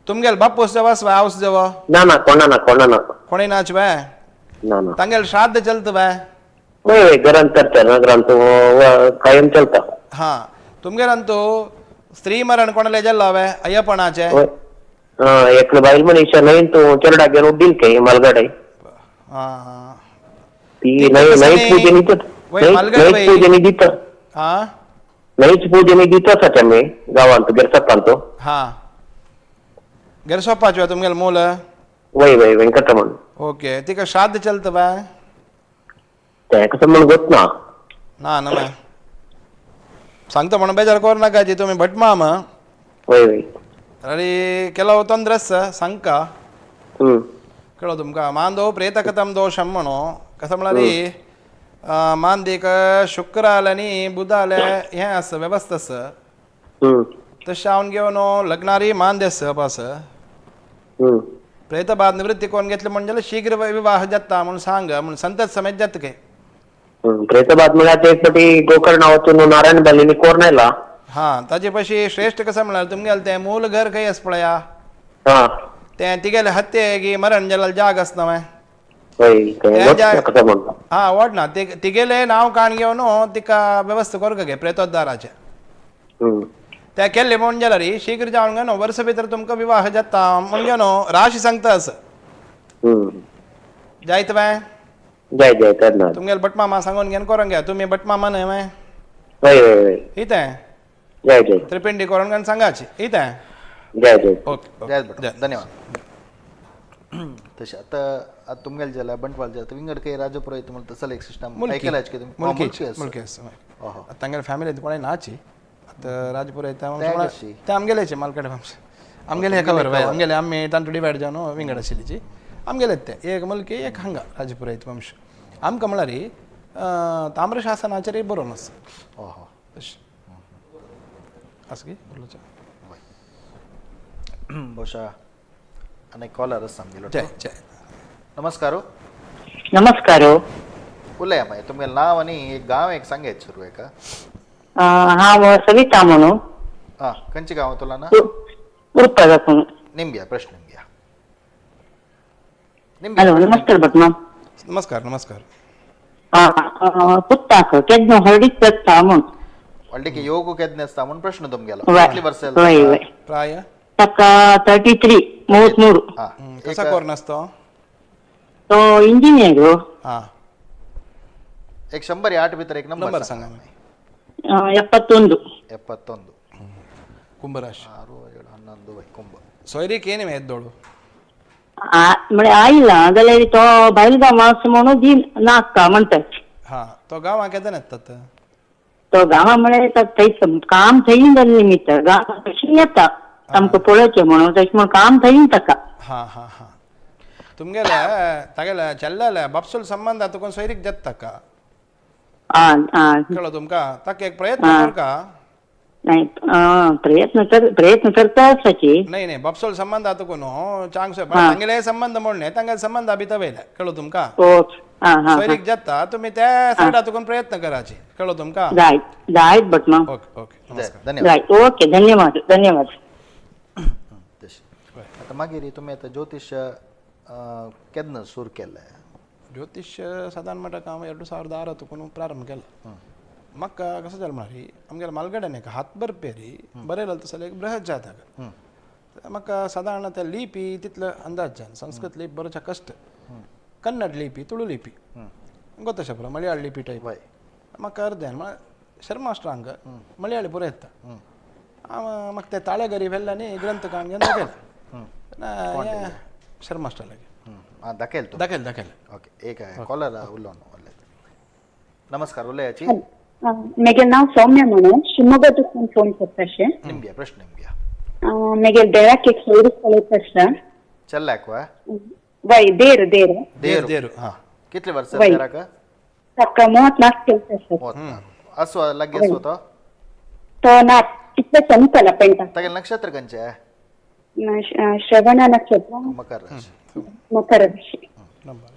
तुमगेल बापूस जवळ आसा हावस जवळ? ना ना, कोणा ना, कोणा ना. कोणी नाच वे? ना ना. तांगेल श्राद्ध चलता वे? वय वय, घरांत करता ना, घरांत कायम चलता. हां, तुमगेलान तूं स्त्री मरण कोणाले जाल्लो वे अय्यपणाचे? वय, एकले बायल मनीस न्हय तूं चेरडा घेवन उड्डील थंय मालगाडे. हां ती न्हय न्हयच पूजनी वय, मालगाड न्हयच पूजनी दिता. हां, न्हयच पूजनी दिता आसा आमी गांवांत गेरसप्पांत. हां, गेरसोप्पाचो तुमगेल मूल? वय वय, वेंकटरमण. ओके, तिका श्राद्ध चलता वे? तें कसं म्हण गोत ना. ना ना, सांगता म्हणून बेजार करू नाका जी तुमी भट मामा. वय वय. आनी ಕೆಲವು ತೊಂದರೆ सांगका. केळो तुमकां मांदो प्रेतकथम दोशम म्हणो, कसं म्हळ्यार मांदीक शुक्र आले आनी बुध आले हें आसा वेवस्था आसा. तशें हांव घेवन लग्नारी मांद आसा पास. प्रेतबाद निवृत्ती कोण घेतली म्हण जाल्यार शीघ्र विवाह जाता म्हणून सांग म्हणून संतत समेत जाता काय. प्रेतबाद म्हळ्यार एक फावटी गोकर्ण वचून नारायण बालीनी कोर्ण आयला. हां, ताजे पशी श्रेष्ठ कसं म्हळ्यार तुमगेलें तें मूल घर खंय आसा पळया, हां, तें तिगेलें हत्ये मरण जाल्यार जाग आसना मागीर. वय, कसं म्हणटा. हां, वोड ना तिगेलें नांव काण घेवन तिका वेवस्था करूंक गे प्रेतोद्धाराचें. तें केल्लें म्हणून जाल्यार शीघ्र जावन घेवन वर्स भितर तुमकां विवाह जाता म्हणून घेवन राशी सांगता आसा. जायत वे? जाय जाय तेन्ना. तुमगेले भटमामा सांगून घेवन करूंक घे. तुमी भटमामा न्हय मागीर? वय वय वय. इतें जय जय. त्रिपिंडी करून घेवन सांगाची इतें. जय जय. ओके, जय भट, धन्यवाद. तशें आतां आतां तुमगेलें जाल्यार बंटवाळ जाल्यार आतां विंगड काही राजपुरोहित म्हणटा तसले एक सिस्टम मुल्की ऐकलाच की तुमी मुल्की मुल्की आसा ओहो. आतां तांगेले फॅमिलींत कोणें नाची आतां राजपुरोहित ते कशी? ते आमगेलेचे मालकडे वंश आमगेले हेका बरोबर आमगेले आमी तांतू डिवायड जावन विंगड आशिल्लीची आमगेले ते एक मुल्की एक हांगा राजपुरोहित वंश आमकां म्हळ्यार ताम्रशासनाचेर बरोवन आसा ओहो तशें आसा की उलोवचें? ಬಹುಶಃ आनी कॉलर आसा आमगेलो जय जय नमस्कार हो. नमस्कार उलया मागीर तुमगेलें नांव आनी एक गांव एक सांगायत सुरू एका हांव सविता म्हणून आं खंयचे गांव तुला ना उरपा दाखोवन निमग्या प्रश्न निमग्या निमग्या हॅलो नमस्कार भटमाम नमस्कार नमस्कार पुत्ताक केन्ना हळदीक जाता म्हूण व्हडली योग केन्ना आसता म्हूण प्रश्न तुमगेलो वय कितली वर्सां वय वय प्राय ताका 33 33. आं कसा कोर्ण आसतो तो इंजिनियर हो. हां एक 108 भितर एक नंबर नंबर सांगा सांगा 71. 71. कुंभराश 6 7 11 वय कुंभ सोयरीक येणे येद्दोळू म्हळ्यार आयला जाल्यार तो भायल गांवा आसा म्हणून दी नाका म्हणटा. हां तो गांवां केन्ना येतात? तो गांवा म्हळ्यार थंय काम थंय जाल्लें निमित्त गांवा कशी येता आमकां पळोवचें म्हणून तशें म्हूण काम थंय ताका. हां हां हां तुमगेले तागेले चल्लेले बापसूल संबंद तुका सोयरीक जाता ताका. आं आं कळ्ळो तुमकां? ताका एक प्रयत्न करका. नाही प्रयत्न तर प्रयत्न करता आसाची. नाही नाही बापसूल संबंध तुका न्हू चांग सोय तांगेले संबंध म्हण न्ही तांगेले संबंध भितर वयले कळ्ळो तुमकां? ओके आं हां सोयरीक जाता तुमी त्या सायडा तुका प्रयत्न करायचे कळ्ळो तुमकां? जायत जायत भटमाम. ओके ओके नमस्कार. धन्यवाद. जायत ओके धन्यवाद धन्यवाद. तशें आतां मागीर तुमी आतां ज्योतिश केन्ना सुरू केलें? ज्योतिष सादारण म्हणटा हांव 2006 तुकून प्रारंभ केला. म्हाका कसं जालें म्हळ्यार आमगेल्या मालगड्यान एक हात बरपेरी बरयलें तसो एक बृहत जातक. म्हाका सादारण त्या लिपी तितलो अंदाज जायना. संस्कृत लिपी बरोवच्या कश्ट, कन्नड लिपी, तुळू लिपी ಗೊತ್ತಶ ಪುರ ಮಲಯಾಳ ಲಿಪಿ ಟೈಪ್. वय म्हाका अर्दें म्हळ्यार शर्मास्ट्रांग मलयाळी पुरो येता. हांव म्हाका ते ताळेगरी वेल्ल्यानी ग्रंथ काण घेवन दाखयलें शर्मास्ट्रालागे. आं दाखयल तूं दाखयल दाखयल. ओके एक कॉलर उलोवन उलयता. नमस्कार उलयाची. मेगे नाव सौम्य म्हणून शिवमोग्गा फोन करता. निमग्या प्रश्न निमग्या. मेगे देराक एक सोयरीक पळयत आसता. चल्ल्याक वा वय देर देर देर देर हां. कितले वर्सां वय. देराक? ताका 34 वर्सां आसा. असो लागीं असो तो तो ना तितले संपला पेंटा. तागेलें नक्षत्र खंयचें? श्रवणा नक्षत्र. मकर राशी. मकर राशी. नंबर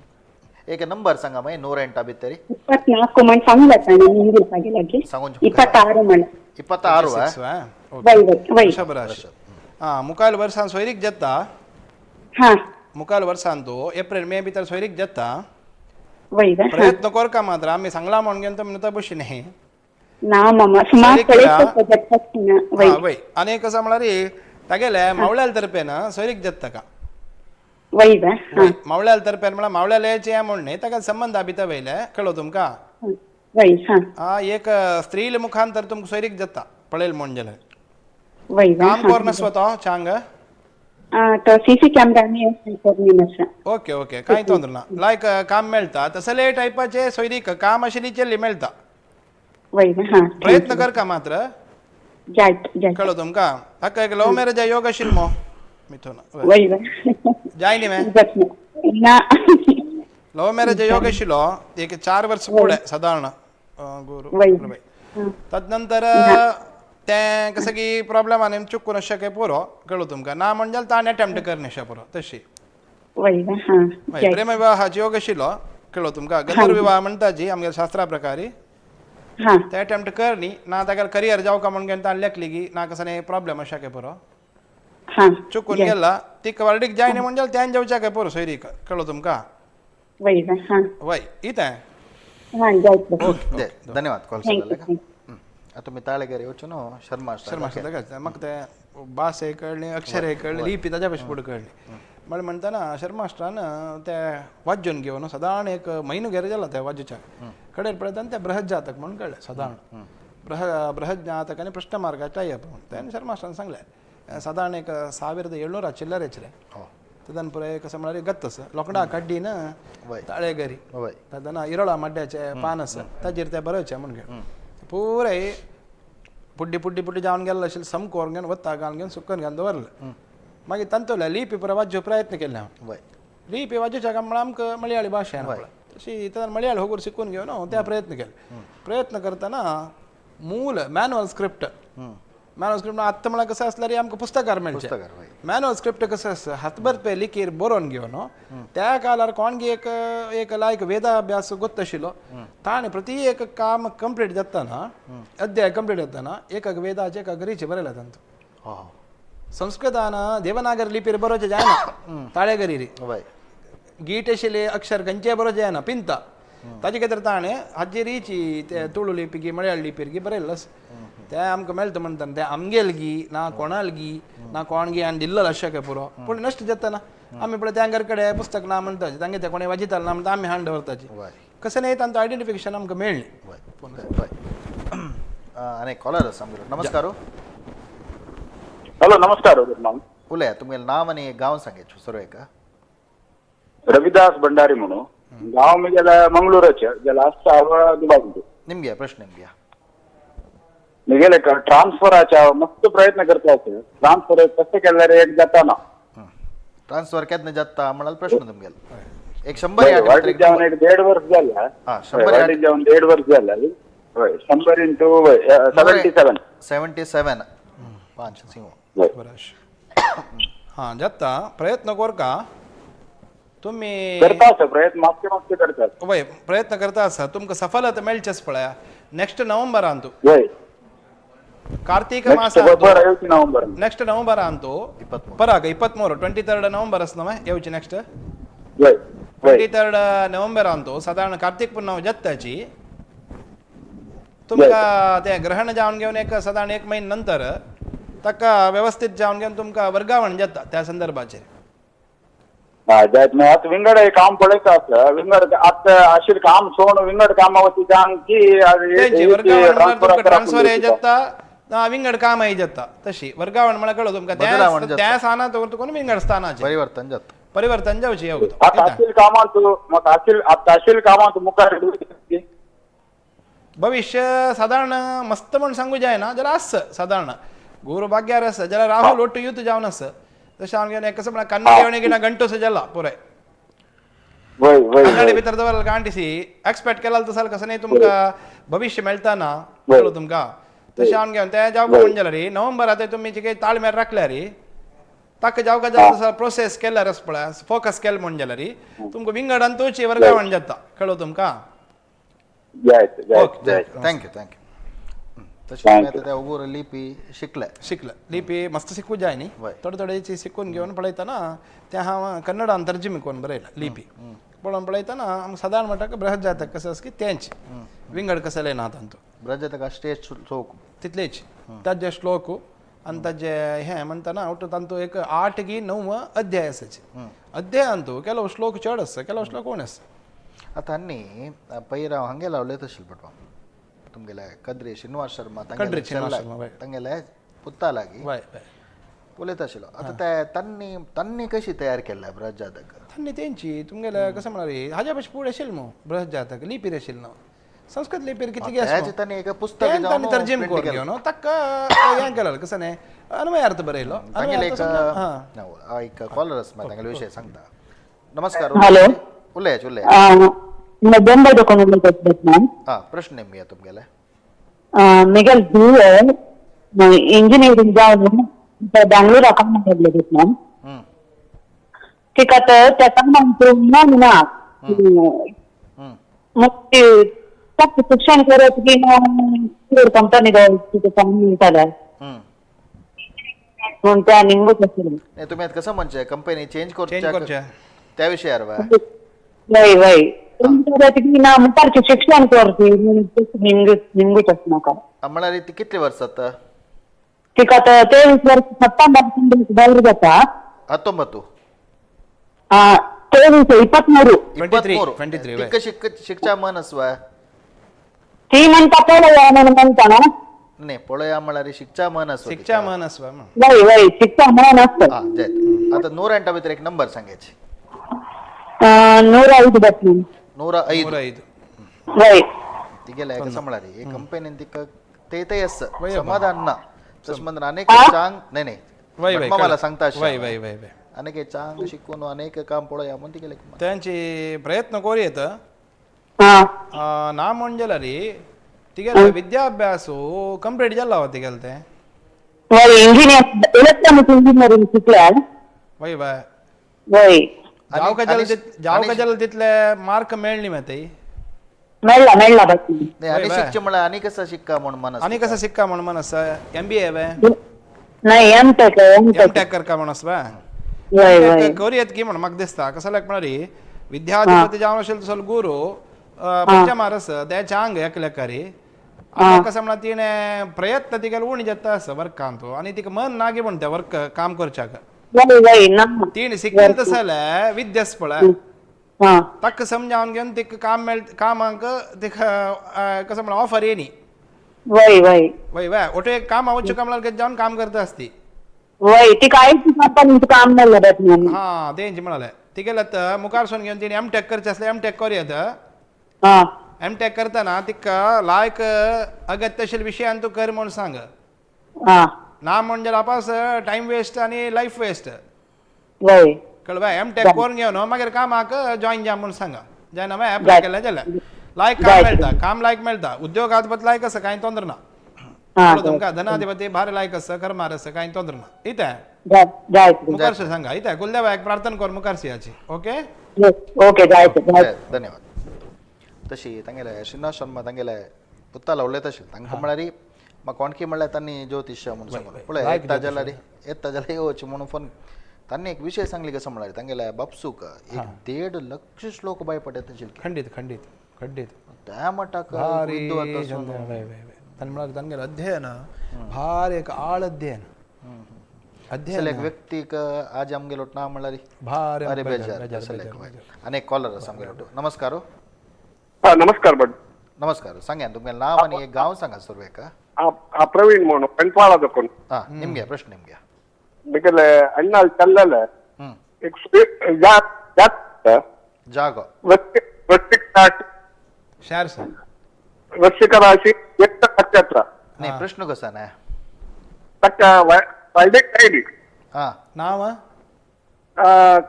एक नंबर सांगा मागीर 108 भितर. 24 म्हण सांगला ताणें निमगिरपाक लागीं. सांगून 26 म्हण. 26 वय वय वय. वृषभ राशी. हां मुखार वर्सान सोयरीक जाता. हां मुखार वर्सान तो एप्रिल मे भितर सोयरीक जाता. वय वय. प्रयत्न करका मात्र आमी सांगला म्हणून घेवन तुमी नुता बशी न्ही. ना मामा सुमार सोयरीक पळयत आसा ना वय. हां वय आनी कसं म्हळ्यार तागेले मावळ्याल तर्फेन सोयरीक जाता ताका. वय वय. हां मावळ्याल तर्फेन म्हळ्यार मावळ्यालेचे हें म्हण न्ही ताका संबंद भितर वयले कळ्ळो तुमकां? वय हां आ एक स्त्रीले मुखांतर तुमकां सोयरीक जाता पळयल म्हण जाल्यार. वय वय. काम कोर नसवो तो चांग? तो सीसी कॅमेरा आमी आसा. ओके ओके कांय तोंद्र ना लायक काम मेळटा तसले टायपाचे सोयरीक काम आशिल्ली चेल्ली मेळटा. वय हां प्रयत्न करका मात्र. जायत जायत. कळ्ळो तुमकां? ताका एक लव मॅरेज योग आशिल्लो मो मिथुन वय वय. जाय न्ही मे ना लव मॅरेज योग आशिल्लो एक 4 वर्स फुडें सादारण गुरू वय. तदनंतर तें कसं की प्रॉब्लेम आनी चुकून अशें काय पुरो कळ्ळो तुमकां? ना म्हणजे ताणें अटेम्प्ट करणे अशें पुरो तशी. वय हां मागीर प्रेमविवाहाची योग आशिल्लो कळ्ळो तुमकां? गंधर्व विवाह म्हणटा जी आमगे शास्त्रा प्रकारे हां ते अटेम्प्ट कर न्ही ना ताका करियर जावका म्हणून घेवन ताणें लेखली की ना कसं प्रॉब्लेम अशें काय पुरो हां चुकून गेला तिका वार्डीक जाय न्ही म्हणजे त्यान जेवच्या काय पुरो सोयरीक कळ्ळो तुमकां? वय हां वय इतें. हां जायत. ओके धन्यवाद कॉल thank you. केला. आतां तुमी ताळेगेर वचून शर्मा शर्मा ताका म्हाका ते भास हे कळ्ळी अक्षर हे कळ्ळी लिपी ताज्या भशेन फुडें कळ्ळी म्हळ्यार म्हणटना शर्मास्ट्रान ते वाज्जून घेवन सादारण एक म्हयनो घेर जाला त्या वाज्जूच्या कडेन पळयता आनी ते बृहत जातक म्हणून कळ्ळें सादारण बृहत जातक आनी पृष्ठमार्गाच्या टायप म्हणून तेन्ना शर्मास्ट्रान सांगलें सादारण एक 1700 चिल्लर येचले तदन पुराय कसं म्हळ्यार गत्त आसा लोखणा काड्डी ना वय. ताळेगरी वय. तदन इरोळा मड्ड्याचे पान आसा ताजेर ते बरोवचें म्हूण घेवन पुराय पुड्डी पुड्डी पुड्डी जावन गेल्लो आशिल्लें सामको व्हरून घेवन वता घालून घेवन सुकून घेवन दवरलें. मागीर तांतूले लिपी पुराय वाचचो प्रयत्न केले हांव. वय. लिपी वाचूच्या काय म्हळ्यार आमकां मलयाळी भाशा येना पळय, तशी तर मलयाळी होगूर शिकून घेवन हांव त्या प्रयत्न केले. प्रयत्न करतना मूल मॅन्युअल स्क्रिप्ट, मॅन्युअल स्क्रिप्ट आत्तां म्हळ्यार कसं आसल्यार आमकां पुस्तकार मेळचें. पुस्तकार, वय. मॅन्युअल स्क्रिप्ट कसं आसता हातबरपे लिखीर बरोवन घेवन त्या काळार कोणगी एक एक लायक वेदाभ्यास गोत्त आशिल्लो ताणें प्रति एक काम कंप्लीट जाताना अध्याय कंप्लीट जाताना एक वेदाचे एक रिची बरयला तांतू. हो. संस्कृतान देवनागरी लिपीर बरोवचें जायना, ताळेगरी वय. गीट आशिल्ले अक्षर खंयचेय बरोवचें जायना पिंता. ताजे खातीर ताणें हाजी रिची ते तुळू लिपी मळयाळ लिपीर गी बरयल्लो आसा. ते आमकां मेळटा म्हणटा ते आमगेल गी ना कोणाल गी ना कोण गी आनी दिल्लो अशें काय पुरो पूण नश्ट जाता ना. आमी पळय त्या घर कडेन पुस्तक ना म्हणटाचे तांगे ते कोणें वाजिताले ना म्हणटा आमी हाडून दवरताची. वय. कशें न्ही तांचो आयडेंटिफिकेशन आमकां मेळ्ळें. वय. वय. आनी कॉलर आसा आमगेलो. नमस्कार. हॅलो नमस्कार. माम उलया, तुमगेलें नांव आनी गांव सांगेचो सुरू एका. रविदास भंडारी म्हणून गांव म्हगेल्या मंगळूराचे गेला आसता दुबाय. निमगे प्रश्न निमगे. म्हगेले ट्रान्सफराचे हांव मस्त प्रयत्न करता आसा. ट्रान्सफर कशें केल्यार एक जाता ना. ट्रान्सफर केन्ना जाता म्हळ्यार प्रश्न तुमगेलो. एक 100 वार्डीक जावन एक 1.5 वर्स जालें. हा, 100 वार्डीक जावन 1.5 वर्स जालें. हय 100 इंटू 77. 77 पांच सिंह. बरें हां जाता प्रयत्न कोरका तुमी करता आसा प्रयत्न मातशे मातशे करतात. वय प्रयत्न करता आसा तुमकां सफलता मेळचेच पळया नेक्स्ट नोव्हेंबरांतू. वय. कार्तीक नेक्स्ट मासांतू येवची नोव्हेंबर नेक्स्ट नोव्हेंबरांतू पराग 23 23 नोव्हेंबर आसा न्हय येवची नेक्स्ट. वय. वय. 23 नोव्हेंबरांतू सादारण कार्तीक पुनव जाताची तुमकां तें ग्रहण जावन घेवन एक सादारण 1 म्हयने नंतर ताका वेवस्थीत जावन घेवन तुमकां वर्गावण जाता त्या संदर्भाचेर. हा जायत मागीर आतां विंगड काम पळयता आसा विंगड आतां आशिल्लें काम सोडून विंगड कामा वती जावन की तेंची वर्गावण म्हळ्यार तुमकां ट्रान्सफर जाता ना विंगड कामय जाता तशी वर्गावण म्हळ्यार कळ्ळो तुमकां बदलावण जाता. त्या स्थानात तुका विंगड स्थानाचेर परिवर्तन जाता. परिवर्तन जावचें आतां आशिल्ले कामांत म्हाका आतां आशिल्ले कामांत मुखार भविष्य सादारण मस्त म्हण सांगू जायना जाल्यार आस सादारण गुरू भाग्यार आसा जाल्यार राहुल ಒಟ್ಟು ಯೂತ್ जावन आसा तशें हांव घेवन कसं म्हळ्यार कन्नड येवणे गंटोसो जाला पुराय. वय वय. कन्नडी भितर दवरल गांठीसी एक्सपेक्ट केला तसं कसं नाही तुमकां भविष्य मेळटा ना कळ्ळो तुमकां. तशें हांव घेवन तें जावंक म्हण जाल्यार रे नोव्हेंबरा ते तुमी जे ताळमेळ राखल्या रे ताका जावंक जाल्यार तसो प्रोसेस केल्यार आसा पळय फोकस केलें म्हण जाल्यार रे तुमकां विंगडान तुमची वर्गावण जाता कळ्ळो तुमकां. जायत जायत ओके. जायत. Thank you thank you. तशें तुमी आतां त्या उगूर लिपी शिकले. शिकले लिपी मस्त शिकू जाय न्ही वय. थोडे थोडेची शिकून घेवन पळयतना तें हांव कन्नडान तर्जमी करून बरयलां लिपी पळोवन पळयतना आमकां सादारण म्हणटा बृहत जातक कसं आसा की तेंच विंगड कसलें ना तांतू बृहत जातक स्टेज श्लोक तितलेच ताजे श्लोक आनी ताजे हें म्हणटना ಒಟ್ಟು तांतू एक 8 की 9 अध्याय आसाचे अध्यायांतू ಕೆಲವು श्लोक चड आसता ಕೆಲವು श्लोक उणें आसता. आतां आनी पयर हांव हांगे लावले तशें पटवा तुमगेले कद्री श्रीनिवास शर्मा कद्री श्रीनिवास शर्मा, वय. तांगेले पुत्ता लागी वय वय. उलयता आशिल्लो. आतां ते तांणी तांणी कशी तयार केल्ले बृहत जातक? तांणी तेंची तुमगेले कसं म्हळ्यार हाज्या पयशे फुडें आशिल्लें मू बृहत जातक लिपीर आशिल्लें न्हू संस्कृत लिपीर कितली त्याचे तांणी एक पुस्तक तांणी तर्जीम करून घेवन ताका हें केलें कसं न्ही अन्वयार्थ बरयलो. तांगेले एक हां एक कॉलर आसा तांगेले विशय सांगता. नमस्कार. हॅलो. उलयाच उलया. बोंबे दुकान उलयता मॅम. हां प्रश्न निमगे तुमगेले. म्हगेले धूव इंजिनियरींग जावन बेंगलोरा कामाक लागले मॅम. तिका आतां त्या कामाक मन ना मग ताका शिक्षण करत की ना कंपनी तिका काम मेळटा म्हणून ते आनी आशिल्लें. नाही तुम्ही आता कसं म्हणजे कंपनी चेंज चेंज करचे त्या विषयावर वा वय वय करत की ना मुखार शिक्षण करती निमगूच आसा म्हाका. म्हळ्यार ती कितली वर्स जाता? तिका आतां 23 वर्स सप्टेंबर भायर जाता. 19 23 23. 23 23. तिका शिकच्या मन आसवा ती म्हणटा पळया म्हणून म्हणटा. नाही पळया म्हळ्यार शिकच्या मन आसो शिकच्या मन आसवा म्हण. वय वय शिकता मन आसता. हा जयत. आता 108 भितर एक नंबर सांगायची. 105 बातमी. 105. 105. वय. तिगेले कसं म्हळ्यार हे कंपनीन तिका ते ते आसा वय समाधान ना. तशें म्हणून अनेक चांग नाही नाही वय वय भटमाम मला सांगता वय वय वय वय. अनेक चांग शिकून अनेक काम पळया म्हूण तिगेले. त्यांची प्रयत्न कोरी येत. हा. ना म्हणजेला रे तिगेले विद्याभ्यासु कंप्लीट जाला हो तिगेले ते. वय इंजिनियर इलेक्ट्रॉनिक इंजिनिअरिंग शिकल्या. वय वय. वय. जावका जाल्यार तितले मार्क मेळ्ळी मातय. मेळ्ळा मेळ्ळा बातमी. नाही आणि शिकचे म्हळ्यार आनी कसं शिक्का म्हूण मन आनी कसं शिक्का म्हण मन आसा एमबीए वे. नाही M tech M M tech. Tech करका म्हण आसा. वय वय. करी येत की म्हण म्हाका दिसता कसं लायक म्हळ्यार विद्याधिपती जावन आशिल्लो तसो गुरू पंचमारस त्याच्या आंग एकलेकारी आनी कसं म्हळ्यार तिणें प्रयत्न तिगेले उणी जाता आसा वर्कांत आनी तिका मन नागी म्हण त्या वर्क काम करच्याक. वय वय ना. तिणें शिकलें तसं जाल्यार विद्यास पळय हा. ताका समजावन घेवन तिका काम मेळ कामाक तिका कसं म्हळ्यार ऑफर येयनी. वय वय. वय वय ओटो एक काम वच्चो कमलार जावन काम करता आसती. वय ती काय कंपनीत काम मेळ्ळें बातमी. हा तेंच म्हणाले तिगेले आतां मुखार सून घेवन तिणें एम टेक करचें आसलें एम टेक करूं येता. हा. एम टेक करतना तिका लायक अगत्य आशिल्ल्या विशयान तूं कर म्हूण सांग. हा. ना म्हणजे आपस टायम वेस्ट आनी लायफ वेस्ट. वय. कळ्ळें एम टेक करून घेवन मागीर कामाक जॉयन जा म्हूण सांग. जायना मागीर एप्लाय केलें जाल्यार लायक काम मेळटा काम लायक मेळटा उद्योगाधिपती लायक आसा कांय तोंदर ना. तुमकां धनाधिपती भारी लायक आसा कर्मार आसा कांय तोंदर ना. इतें मुखारशी सांगा इतें कुलदेवाक प्रार्थना कर मुखारशी याची. ओके ओके जायत जायत. धन्यवाद. तशी तांगेले श्रीनिवास शर्मा तांगेले पुत्ताला उलयता आशिल्ले तांकां म्हळ्यार म्हाका कोणकी म्हळ्यार तांणी ज्योतिश म्हणून सांगलो पळय येता जाल्यार येता जाल्यार येवचें म्हणून फोन तांणी एक विशय सांगली कसं म्हळ्यार तांगेल्या बापसूक 1.5 लक्ष श्लोक बाय पडत आशिल्ले. खंडीत खंडीत खंडीत. त्या मठाक भारी तांणी म्हळ्यार तांगेलें अध्ययन भारी एक आळ अध्ययन अध्ययन एक व्यक्तीक आज आमगेलो ना म्हळ्यार भारी भारी बेजार. आनी एक कॉलर आसा आमगेलो. नमस्कार. नमस्कार भट. नमस्कार. सांगा तुमगे नाव आणि एक गाव सांगा सुरवेक. प्रवीण म्हणून पेंटवाळा दखून. हा निमगे प्रश्न निमगे. मिगेले अण्णाल चल्लेले एक जागो वृश्चिक राशी शार सर वृश्चिक राशी एक नक्षत्र. नाही प्रश्न कसा ना तಕ್ಕ वैदिक ಐಡಿ. हा. नाव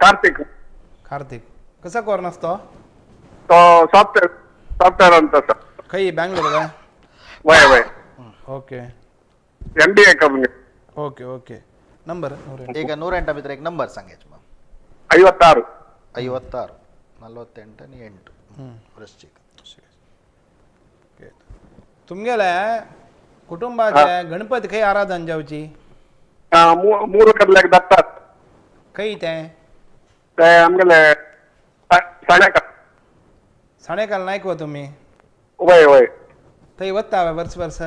कार्तिक. कार्तिक कसं कोर नसतो तो सॉफ्टवेअर सॉफ्टवेअर ಅಂತ सर. खंय बँगलोर काय? वय वय. ओके. एमबीए करून. Okay okay. नंबर ಈಗ 108 भितर एक नंबर सांगायचे मग. 56. 56 48 आणि 8. वृश्चिक. तुमगेले कुटुंबाचे गणपती खंय आराधन जावची? ಮೂರು ಕರ್ಲಾಗ ದತ್ತ. खंय ते? ते आमगेले साणेकाल. साणेकाल नायक वा तुम्ही? वय वय. थंय वता वर्स वर्स?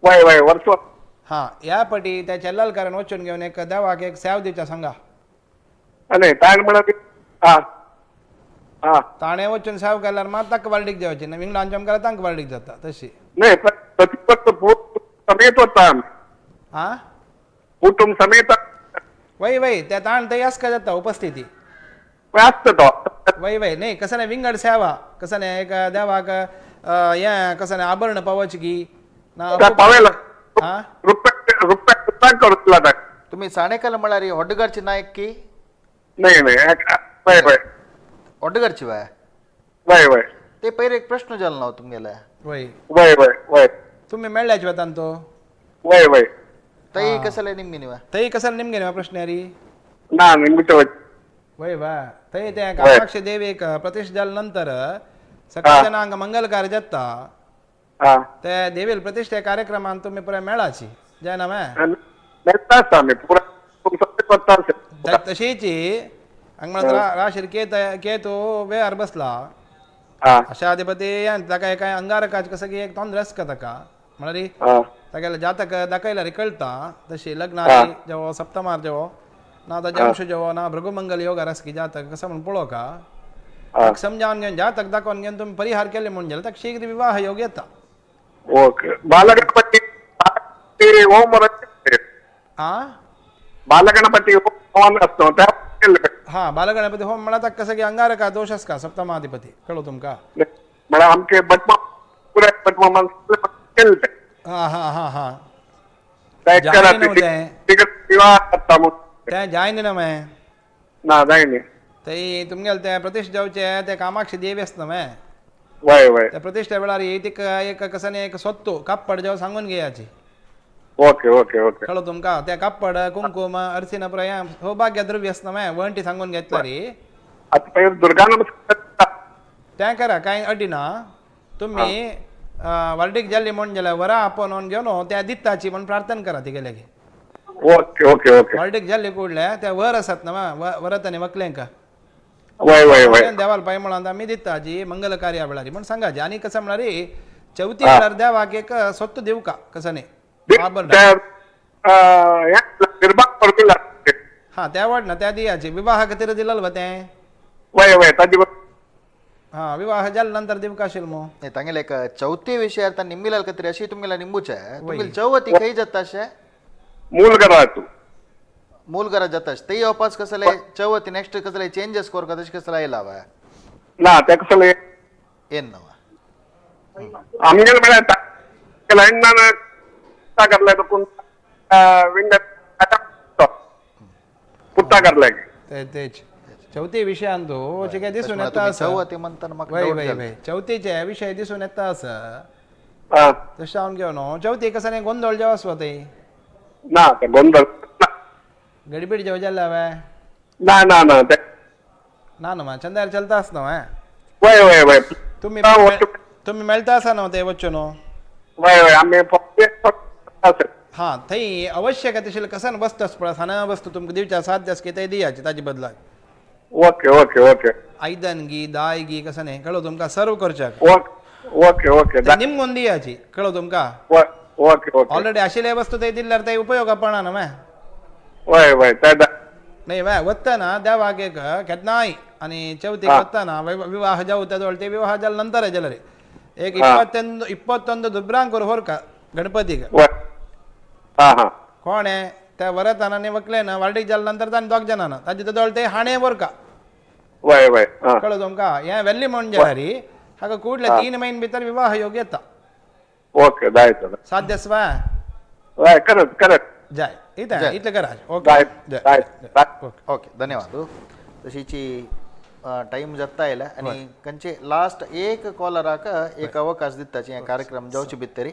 वय वय वर्स. हां ह्या पटी त्या चेल्लालकारान वचून घेवन एक देवाक एक सेव दिवच्या सांगा. नाही ताण म्हणत हां हां ताणें वचून सेव केल्यार मात ताका वार्डीक जावची ना विंगड आमच्या आमकां तांकां वार्डीक जाता तशी. नाही प्रतिपक्ष समेत वता आमी. हां कुटुंब समेत. वय वय त्या ताण थंय आसका जाता उपस्थिती. आसता तो. वय वय नाही कसं नाही विंगड सेवा कसं नाही एक देवाक हें कसं नाही आभरण पावोवचें की ना. पावेला हां रुपया रुपया रुपया करूं ताका. तुम्ही साणेकाल म्हळ्यार होड्डगरची नायक की? नाही नाही वय वय. होड्डगरची वय वय वय. ते पयर एक प्रश्न जालो ना तुमगेले. वय वय वय वय. तुम्ही मेळ्ळ्याचे वता तो? वय वय. तई कसले निमगे न्ही? थंय कसं निमगे न्ही प्रश्न री? ना निमगेचे वय. वय वा थंय ते कामाक्षी देवीक प्रतिष्ठा जाल्या नंतर सकाळच्या जणांक मंगल कार्य जाता ते देवील प्रतिष्ठे कार्यक्रमान तुम्ही पुरे मेळाची जायना मॅ? मेळटा आसता आमी पुरा वता. तशीची हांगा म्हणत राशीर केत केतू वेळार बसला अशाधिपती ताका काय अंगारकाच कसं की एक तोंड रस का ताका म्हळ्यार तागेले जातक दाखयल्यार कळटा तशी लग्नारी जेवो सप्तमार जेवो ना ताजे अंश जेवो ना भृगुमंगल योग रस की जातक कसं म्हणून पळोवका समजावन घेवन जातक दाखोवन घेवन तुमी परिहार केले म्हणून जाल्यार ताका शीघ्र विवाह योग येता. ओके. बालगणपती होम आ बालगणपती होम असतो त्या हा, बालगणपती होम म्हणा कसं की अंगारका दोष का सप्तमाधिपती कळो तुमका. म्हळ्यार आमचे बटमा पुराय बटमा केले. हा हा हा हा. ते जायनी ना मैं ना जायनी थंय तुमगेले ते प्रतिष्ठा जावचे ते कामाक्षी देवी आसता मॅ. वय वय. त्या प्रतिष्ठा वेळार तिका एक कसं एक सोत्तो कापड जेव्हा सांगून घेयाची. Okay okay okay. कळो तुमका ते कापड कुंकुम अर्सिन प्रयाम सौभाग्य द्रव्य आसता मॅ वंटी सांगून घेतला रे. आतां दुर्गा नमस्कार तें करा कांय अड्डी ना. तुम्ही वर्डीक जाल्ली म्हण जाल्यार वरा आपोवन घेवन त्या दित्ताची म्हण प्रार्थना करा तिगेले. Okay okay okay. वर्डीक जाल्ली कुडले ते वर आसात ना वरत आनी वकलेंक वय वय वय देवाल पाय म्हणून आमी दित्ताची मंगल कार्या वेळार म्हण सांगाची. आनी कसं म्हळ्यार चवथी वेळार देवाक एक स्वत्त दिवका कसं न्ही हा त्या वाट ना त्या दियाची विवाह खातीर दिलेलं बा तें. वय वय ताजी. हा, विवाह जाल्या नंतर दिवका आशिल्लो मग. तांगेले एक चवथी विषय आता निम्मिलाल कतरी अशी तुमगेला निंबूचे तुमगेली चवथी खंय जाता अशें? मूल घरातू. मूल घरात जाता ते येवपास कसले चवथी नेक्स्ट कसले चेंजेस कोरका तशें कसले आयला वा ना ते कसले येन ना आमगेले म्हळ्यार अण्णान करले कोण विंगड पुत्ता करले. तेच चवथी विशयान तो काय दिसून येता. चवथी म्हणताना म्हाका वय वय वय चवथीचे विशय दिसून येता असं तशें हांव घेवन चवथी कसं न्ही गोंदळ जेव आसता ते ना ते गोंदळ गडबीड जेव जाल्ला वे ना ना ना ते ना ना चंदार चलता आसना वे. वय वय वय. तुम्ही तुम्ही मेळटा आसा न्हू ते वच्चो न्हू. वय वय आमी हा थंय आवश्यक तशें कसन वस्तू आसा पळय सान वस्तू तुमकां दिवच्या साध्य आसा की ते दियाची ताजे बदलाक. Okay okay okay. आयदन गी दाय गी कसं न्ही कळो तुमकां सर्व करच्याक. Okay okay. निमगून दियाची कळो तुमकां. Okay okay. ऑलरेडी आशिल्ले वस्तू ते दिल्यार ते उपयोग पडना न्हू. वय वय. नाही वय वतना देवाक एक केन्नाय आनी चवथीक वतना विवाह जावं तेदोळ ते विवाह जाल्या नंतर जाल्यार एक 21 दुब्रांक होरका गणपतीक. कोण त्या वरतान आनी वकलेन वार्डीक जाल्या नंतर तांणी दोग जाणां ताजे तेदोळ ते हाणे व्हरका. वय वय. कळो तुमकां हें वेल्ली म्हण जाल्यार हाका कुडले 3 म्हयने भितर विवाह योग येता. ओके जाय साध्य आसा. वय करेक्ट करेक्ट. जाय इतलें इतलें करा. ओके जाय. ओके धन्यवाद. तशीची टायम जाता आयला आनी खंयचे लास्ट एक कॉलराक एक अवकाश दिताची हे कार्यक्रम जावचे भितर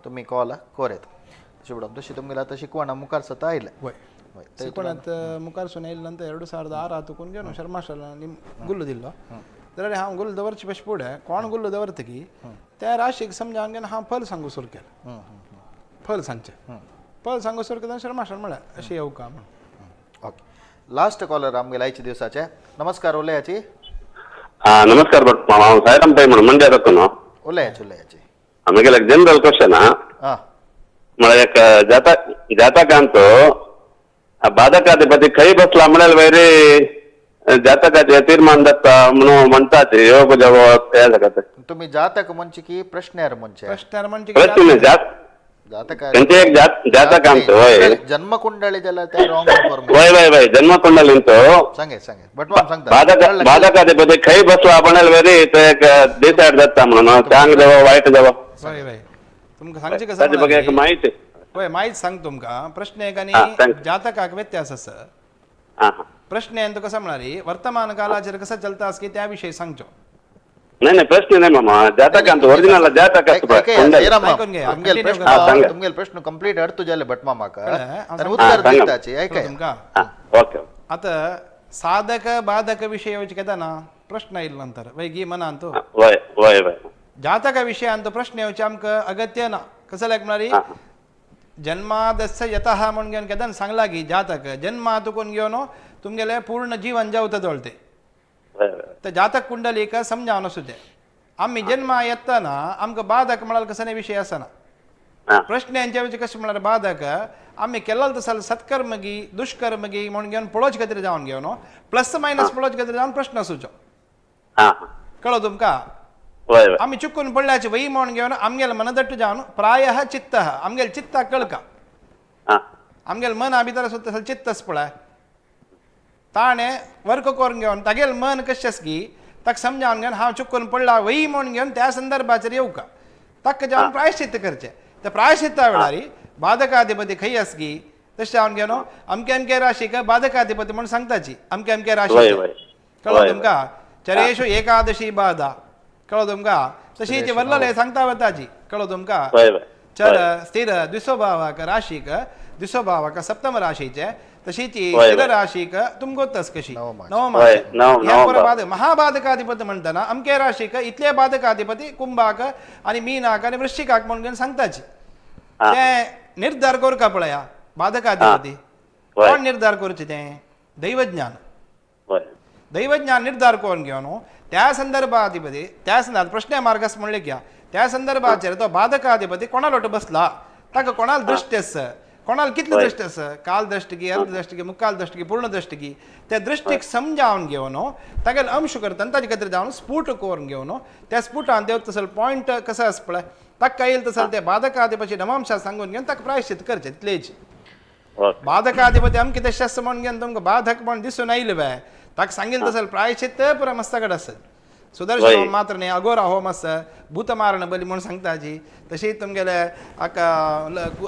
तुमी कॉल कोरेत तशें म्हणून तशी तुमगेले आतां शिकवण मुखार सता आयलें. वय शिकवणांत मुखार सून आयले नंतर 2006 तुकून घेवन शर्मा निम गुल्ल दिल्लो जाल्यार हांव गुल्ल दवरचे पशी फुडें कोण गुल्ल दवरता की त्या राशीक समजावन घेवन हांव फल सांगू सुरू केलें. फल सांगचें फल सांगू सुरू केलें शर्मा सर म्हळ्यार अशें येवका म्हणून. ओके लास्ट कॉलर आमगेले आयच्या दिवसाचे. नमस्कार उलयाची. नमस्कार भट मामा, हांव साईराम पै म्हणून मंड्या जाता. उलयाची उलयाची. आमगेले जनरल क्वेश्चन हा म्हळ्यार एक जातकांचो बाधकाधिपती खंय बसला म्हळ्यार वयर जातकाचे तीर्मान जाता म्हणून म्हणटात योग जवळ हे जाता. तुम्ही जातक म्हणचे की प्रश्नार म्हणचे? प्रश्नार म्हणचे प्रश्न खंयचे एक जातकांचो वय जन्मकुंडली जाल्यार ते रॉंग इन्फॉर्मेशन. वय वय वय जन्मकुंडलींचो सांगे सांगे बट सांगता बाधकाधिपती खंय बसला म्हळ्यार वयर ते एक डिसायड जाता म्हणून चांग जावो वायट जावो. वय वय तुमकां सांगचें कसं माहिती वय माहिती सांग तुमकां. प्रश्न एक आनी जातकाक व्यत्यास आसा. प्रश्न तो कसं म्हळ्यार वर्तमान कालाचेर कसं चलता की त्या विशयी सांगचो. नाही नाही प्रश्न नाही मामा जातकांचो ओरिजिनल जातक तुमगेले प्रश्न कंप्लीट अर्थ जाले भट मामाक उत्तर दिताची. ऐकाय तुमकां. आता साधक बाधक विषय येवचे केतना प्रश्न आयले नंतर वय गी मनान तो वय वय वय जातका विशयान तो प्रश्न येवचे आमकां अगत्य ना. कसं लायक म्हळ्यार जन्मादस्य यतः म्हणून घेवन केन्ना सांगला की जातक जन्मा तुकून घेवन तुमगेलें पूर्ण जीवन जेवता जवळ ते तर जातक कुंडलीक समजावन आसूं तें. आमी जन्मा येतना आमकां बाधक म्हळ्यार कसो विशय आसना. प्रश्न यांच्या कशें म्हळ्यार बाधक आमी केल्लो तसो सत्कर्म गी दुष्कर्म गी म्हणून घेवन पळोवचे खातीर जावन घेवन प्लस मायनस पळोवचे खातीर जावन प्रश्न आसूचो. कळो तुमकां? आमी चुकून पडल्याचे वही म्हणून घेवन आमगेले मनदट्ट जावन प्रायः चित्त आमगेले चित्ताक कळका. आं. आमगेले मना भितर सुद्दां तसलें चित्त आसा पळय, ताणें वर्क करून घेवन तागेलें मन कशें आसा की ताका समजावन घेवन हांव चुकून पडला वय म्हूण घेवन त्या संदर्भाचेर येवका, ताका जावन प्रायश्चित्त करचें. त्या प्रायश्चित्ता वेळार बाधकाधिपती खंय आसा की तशें जावन घेवन अमके अमके राशीक बाधकाधिपती म्हूण सांगताची, अमके अमके राशी. कळ्ळो तुमकां? चरेशु एकादशी बाधा, कळ्ळो तुमकां? तशी ती वल्लले सांगता वताची, कळ्ळो तुमकां? चर स्थिर द्विस्वभावाक राशीक, द्विस्वभावाक सप्तम राशीचे, तशीच स्थिर राशीक तुमकां कशी नवमास महाबाधकाधिपती म्हणटना अमके राशीक इतले बाधकाधिपती कुंभाक आनी मीनाक आनी वृश्चिकाक म्हणून सांगताची. ते निर्धार करका पळया बाधकाधिपती कोण निर्धार करचे? तें दैवज्ञान. दैवज्ञान निर्धार करून घेवन त्या संदर्भाधिपती त्या संदर्भात प्रश्न मार्गस म्हणले घ्या, त्या संदर्भाचेर तो बाधकाधिपती कोणा लोट बसला, ताका कोणाला दृष्टी आसा, कोणाला कितली दृष्टी आसा, काल दृष्टी, अर्ध दृष्टी, मुक्काल दृष्टी, पूर्ण दृष्टी, त्या दृष्टीक समजावन घेवन तागेले अंश करता ताजे खातीर जावन स्फूट करून घेवन त्या स्फुटान देव तसो पॉयंट कसो आसा पळय ताका येयल तसो ते बाधकाधिपती नवांशा सांगून घेवन ताका प्रायश्चित करचें तितलेच. बाधकाधिपती अमके तशें आसा म्हणून घेवन तुमकां बाधक म्हण दिसून आयले बाय ताका सांगील तसो प्रायश्चित पुरा मस्ताकड आसत. सुदर्शन होम मात्र न्ही, अघोरा होम आसा, भूतमारण बली म्हूण सांगता जी. तशीच तुमगेले हाका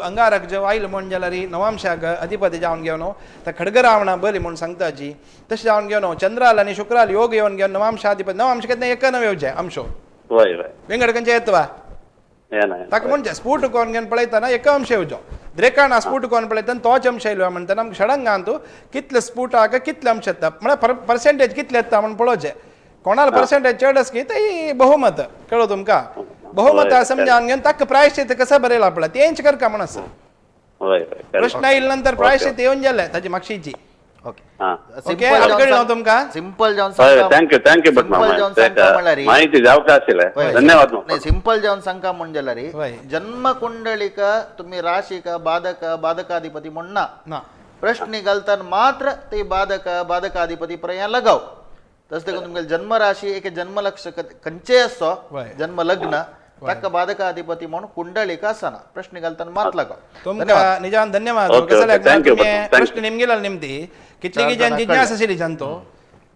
अंगारक जेव आयल म्हूण जाल्यार नवांशाक अधिपती जावन घेवन तर खडगरावणा बली म्हूण सांगता जी. तशें जावन घेवन चंद्राल आनी शुक्राल योग येवन घेवन नवांशाधिपती, नवांश केन्ना एक नव येवचें अंशो विंगड खंयचे येतवा ताका म्हणजे स्फूट करून घेवन पळयतना एक अंश येवचो, द्रेकाणा स्फूट करून पळयतना तोच अंश येयलो म्हणटना आमकां षडंगांत कितले स्फुटाक कितले अंश येता म्हळ्यार पर्सेंटेज कितले येता म्हूण पळोवचें. कोणाला पर्सेंटेज चड आसा की ते बहुमत, कळ्ळो तुमकां? बहुमत समजावन घेवन ताका प्रायश्चित कसं बरयला पळय तेंच करका म्हण आसा. प्रश्न आयले नंतर प्रायश्चित येवन जालें ताजी मागशीची. ओके, कळ्ळें तुमकां? सिंपल जावन thank you, thank you. माहिती जावका आशिल्लें, धन्यवाद. सिंपल जावन सांगका म्हूण जाल्यार जन्म कुंडलिक तुमी राशीक बाधक बाधकाधिपती म्हूण ना, प्रश्न घालतना मात्र ते बाधक बाधकाधिपती पर्यंत लगाव. तशें देखून तुमगेले जन्म राशी एक जन्म लक्ष खंयचेय आसो जन्म लग्न ताका बाधकाधिपती म्हणून कुंडलिका आसना, प्रश्न घालतना मात लगाव. तुमकां निजान धन्यवाद. प्रश्न निमगेला निमती कितली जन जिज्ञासा आशिल्ली जनतो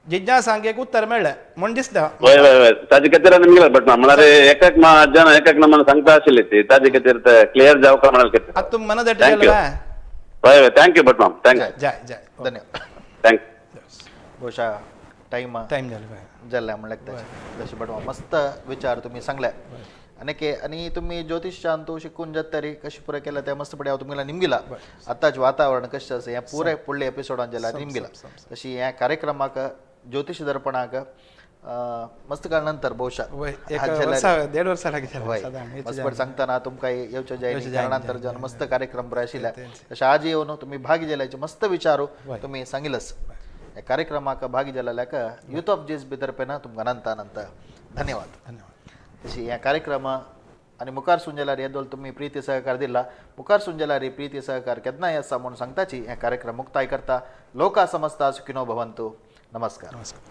जिज्ञासांक एक उत्तर मेळ्ळें म्हूण दिसता. हय हय हय, ताजे खातीर निमगेला बट म्हळ्यार एकाक जन एकाक म्हण सांगता आशिल्ली ती ताजे खातीर क्लियर जावका म्हळ्यार. आतां तुम मन दट गेलें. हय हय, thank you but ma'am, thank you. जय जय, धन्यवाद. Thank you. ಬಹುಶಃ टायम टायम जालें जाल्लें म्हणल्यार ताचें तशें बट मस्त विचार तुमी सांगले आनी आनी तुमी ज्योतिशांतू शिकून जाता तरी कशें पुरें केलें तें मस्त पडे हांव तुमगेल्या निमगिला. आतांच वातावरण कशें आसा हें पुरें फुडल्या एपिसोडान जाल्यार निमगिला. तशी ह्या कार्यक्रमाक ज्योतिश दर्पणाक मस्त काळ नंतर ಬಹುಶಃ देड वर्सां लागीं मस्त सांगतना तुमकां येवचें जाय कारणांतर जावन मस्त कार्यक्रम बरें आशिल्ले. तशें आज येवन तुमी भागी जाल्याचे मस्त विचारू तुमी सांगिलच. या कार्यक्रमाक भागी जाल्ल्याक यूथ ऑफ जेस भितर तुमकां अनंत अनंत धन्यवाद. धन्यवाद. तशी ह्या कार्यक्रम आनी मुखार सून जाल्यार येदोल तुमी प्रिती सहकार दिला, मुखार सून जाल्यार प्रिती सहकार केन्नाय आसा म्हूण सांगताची ह्या कार्यक्रम मुक्ताय करता. लोका समस्ता सुखिनो भवंतु. नमस्कार. नमस्कार.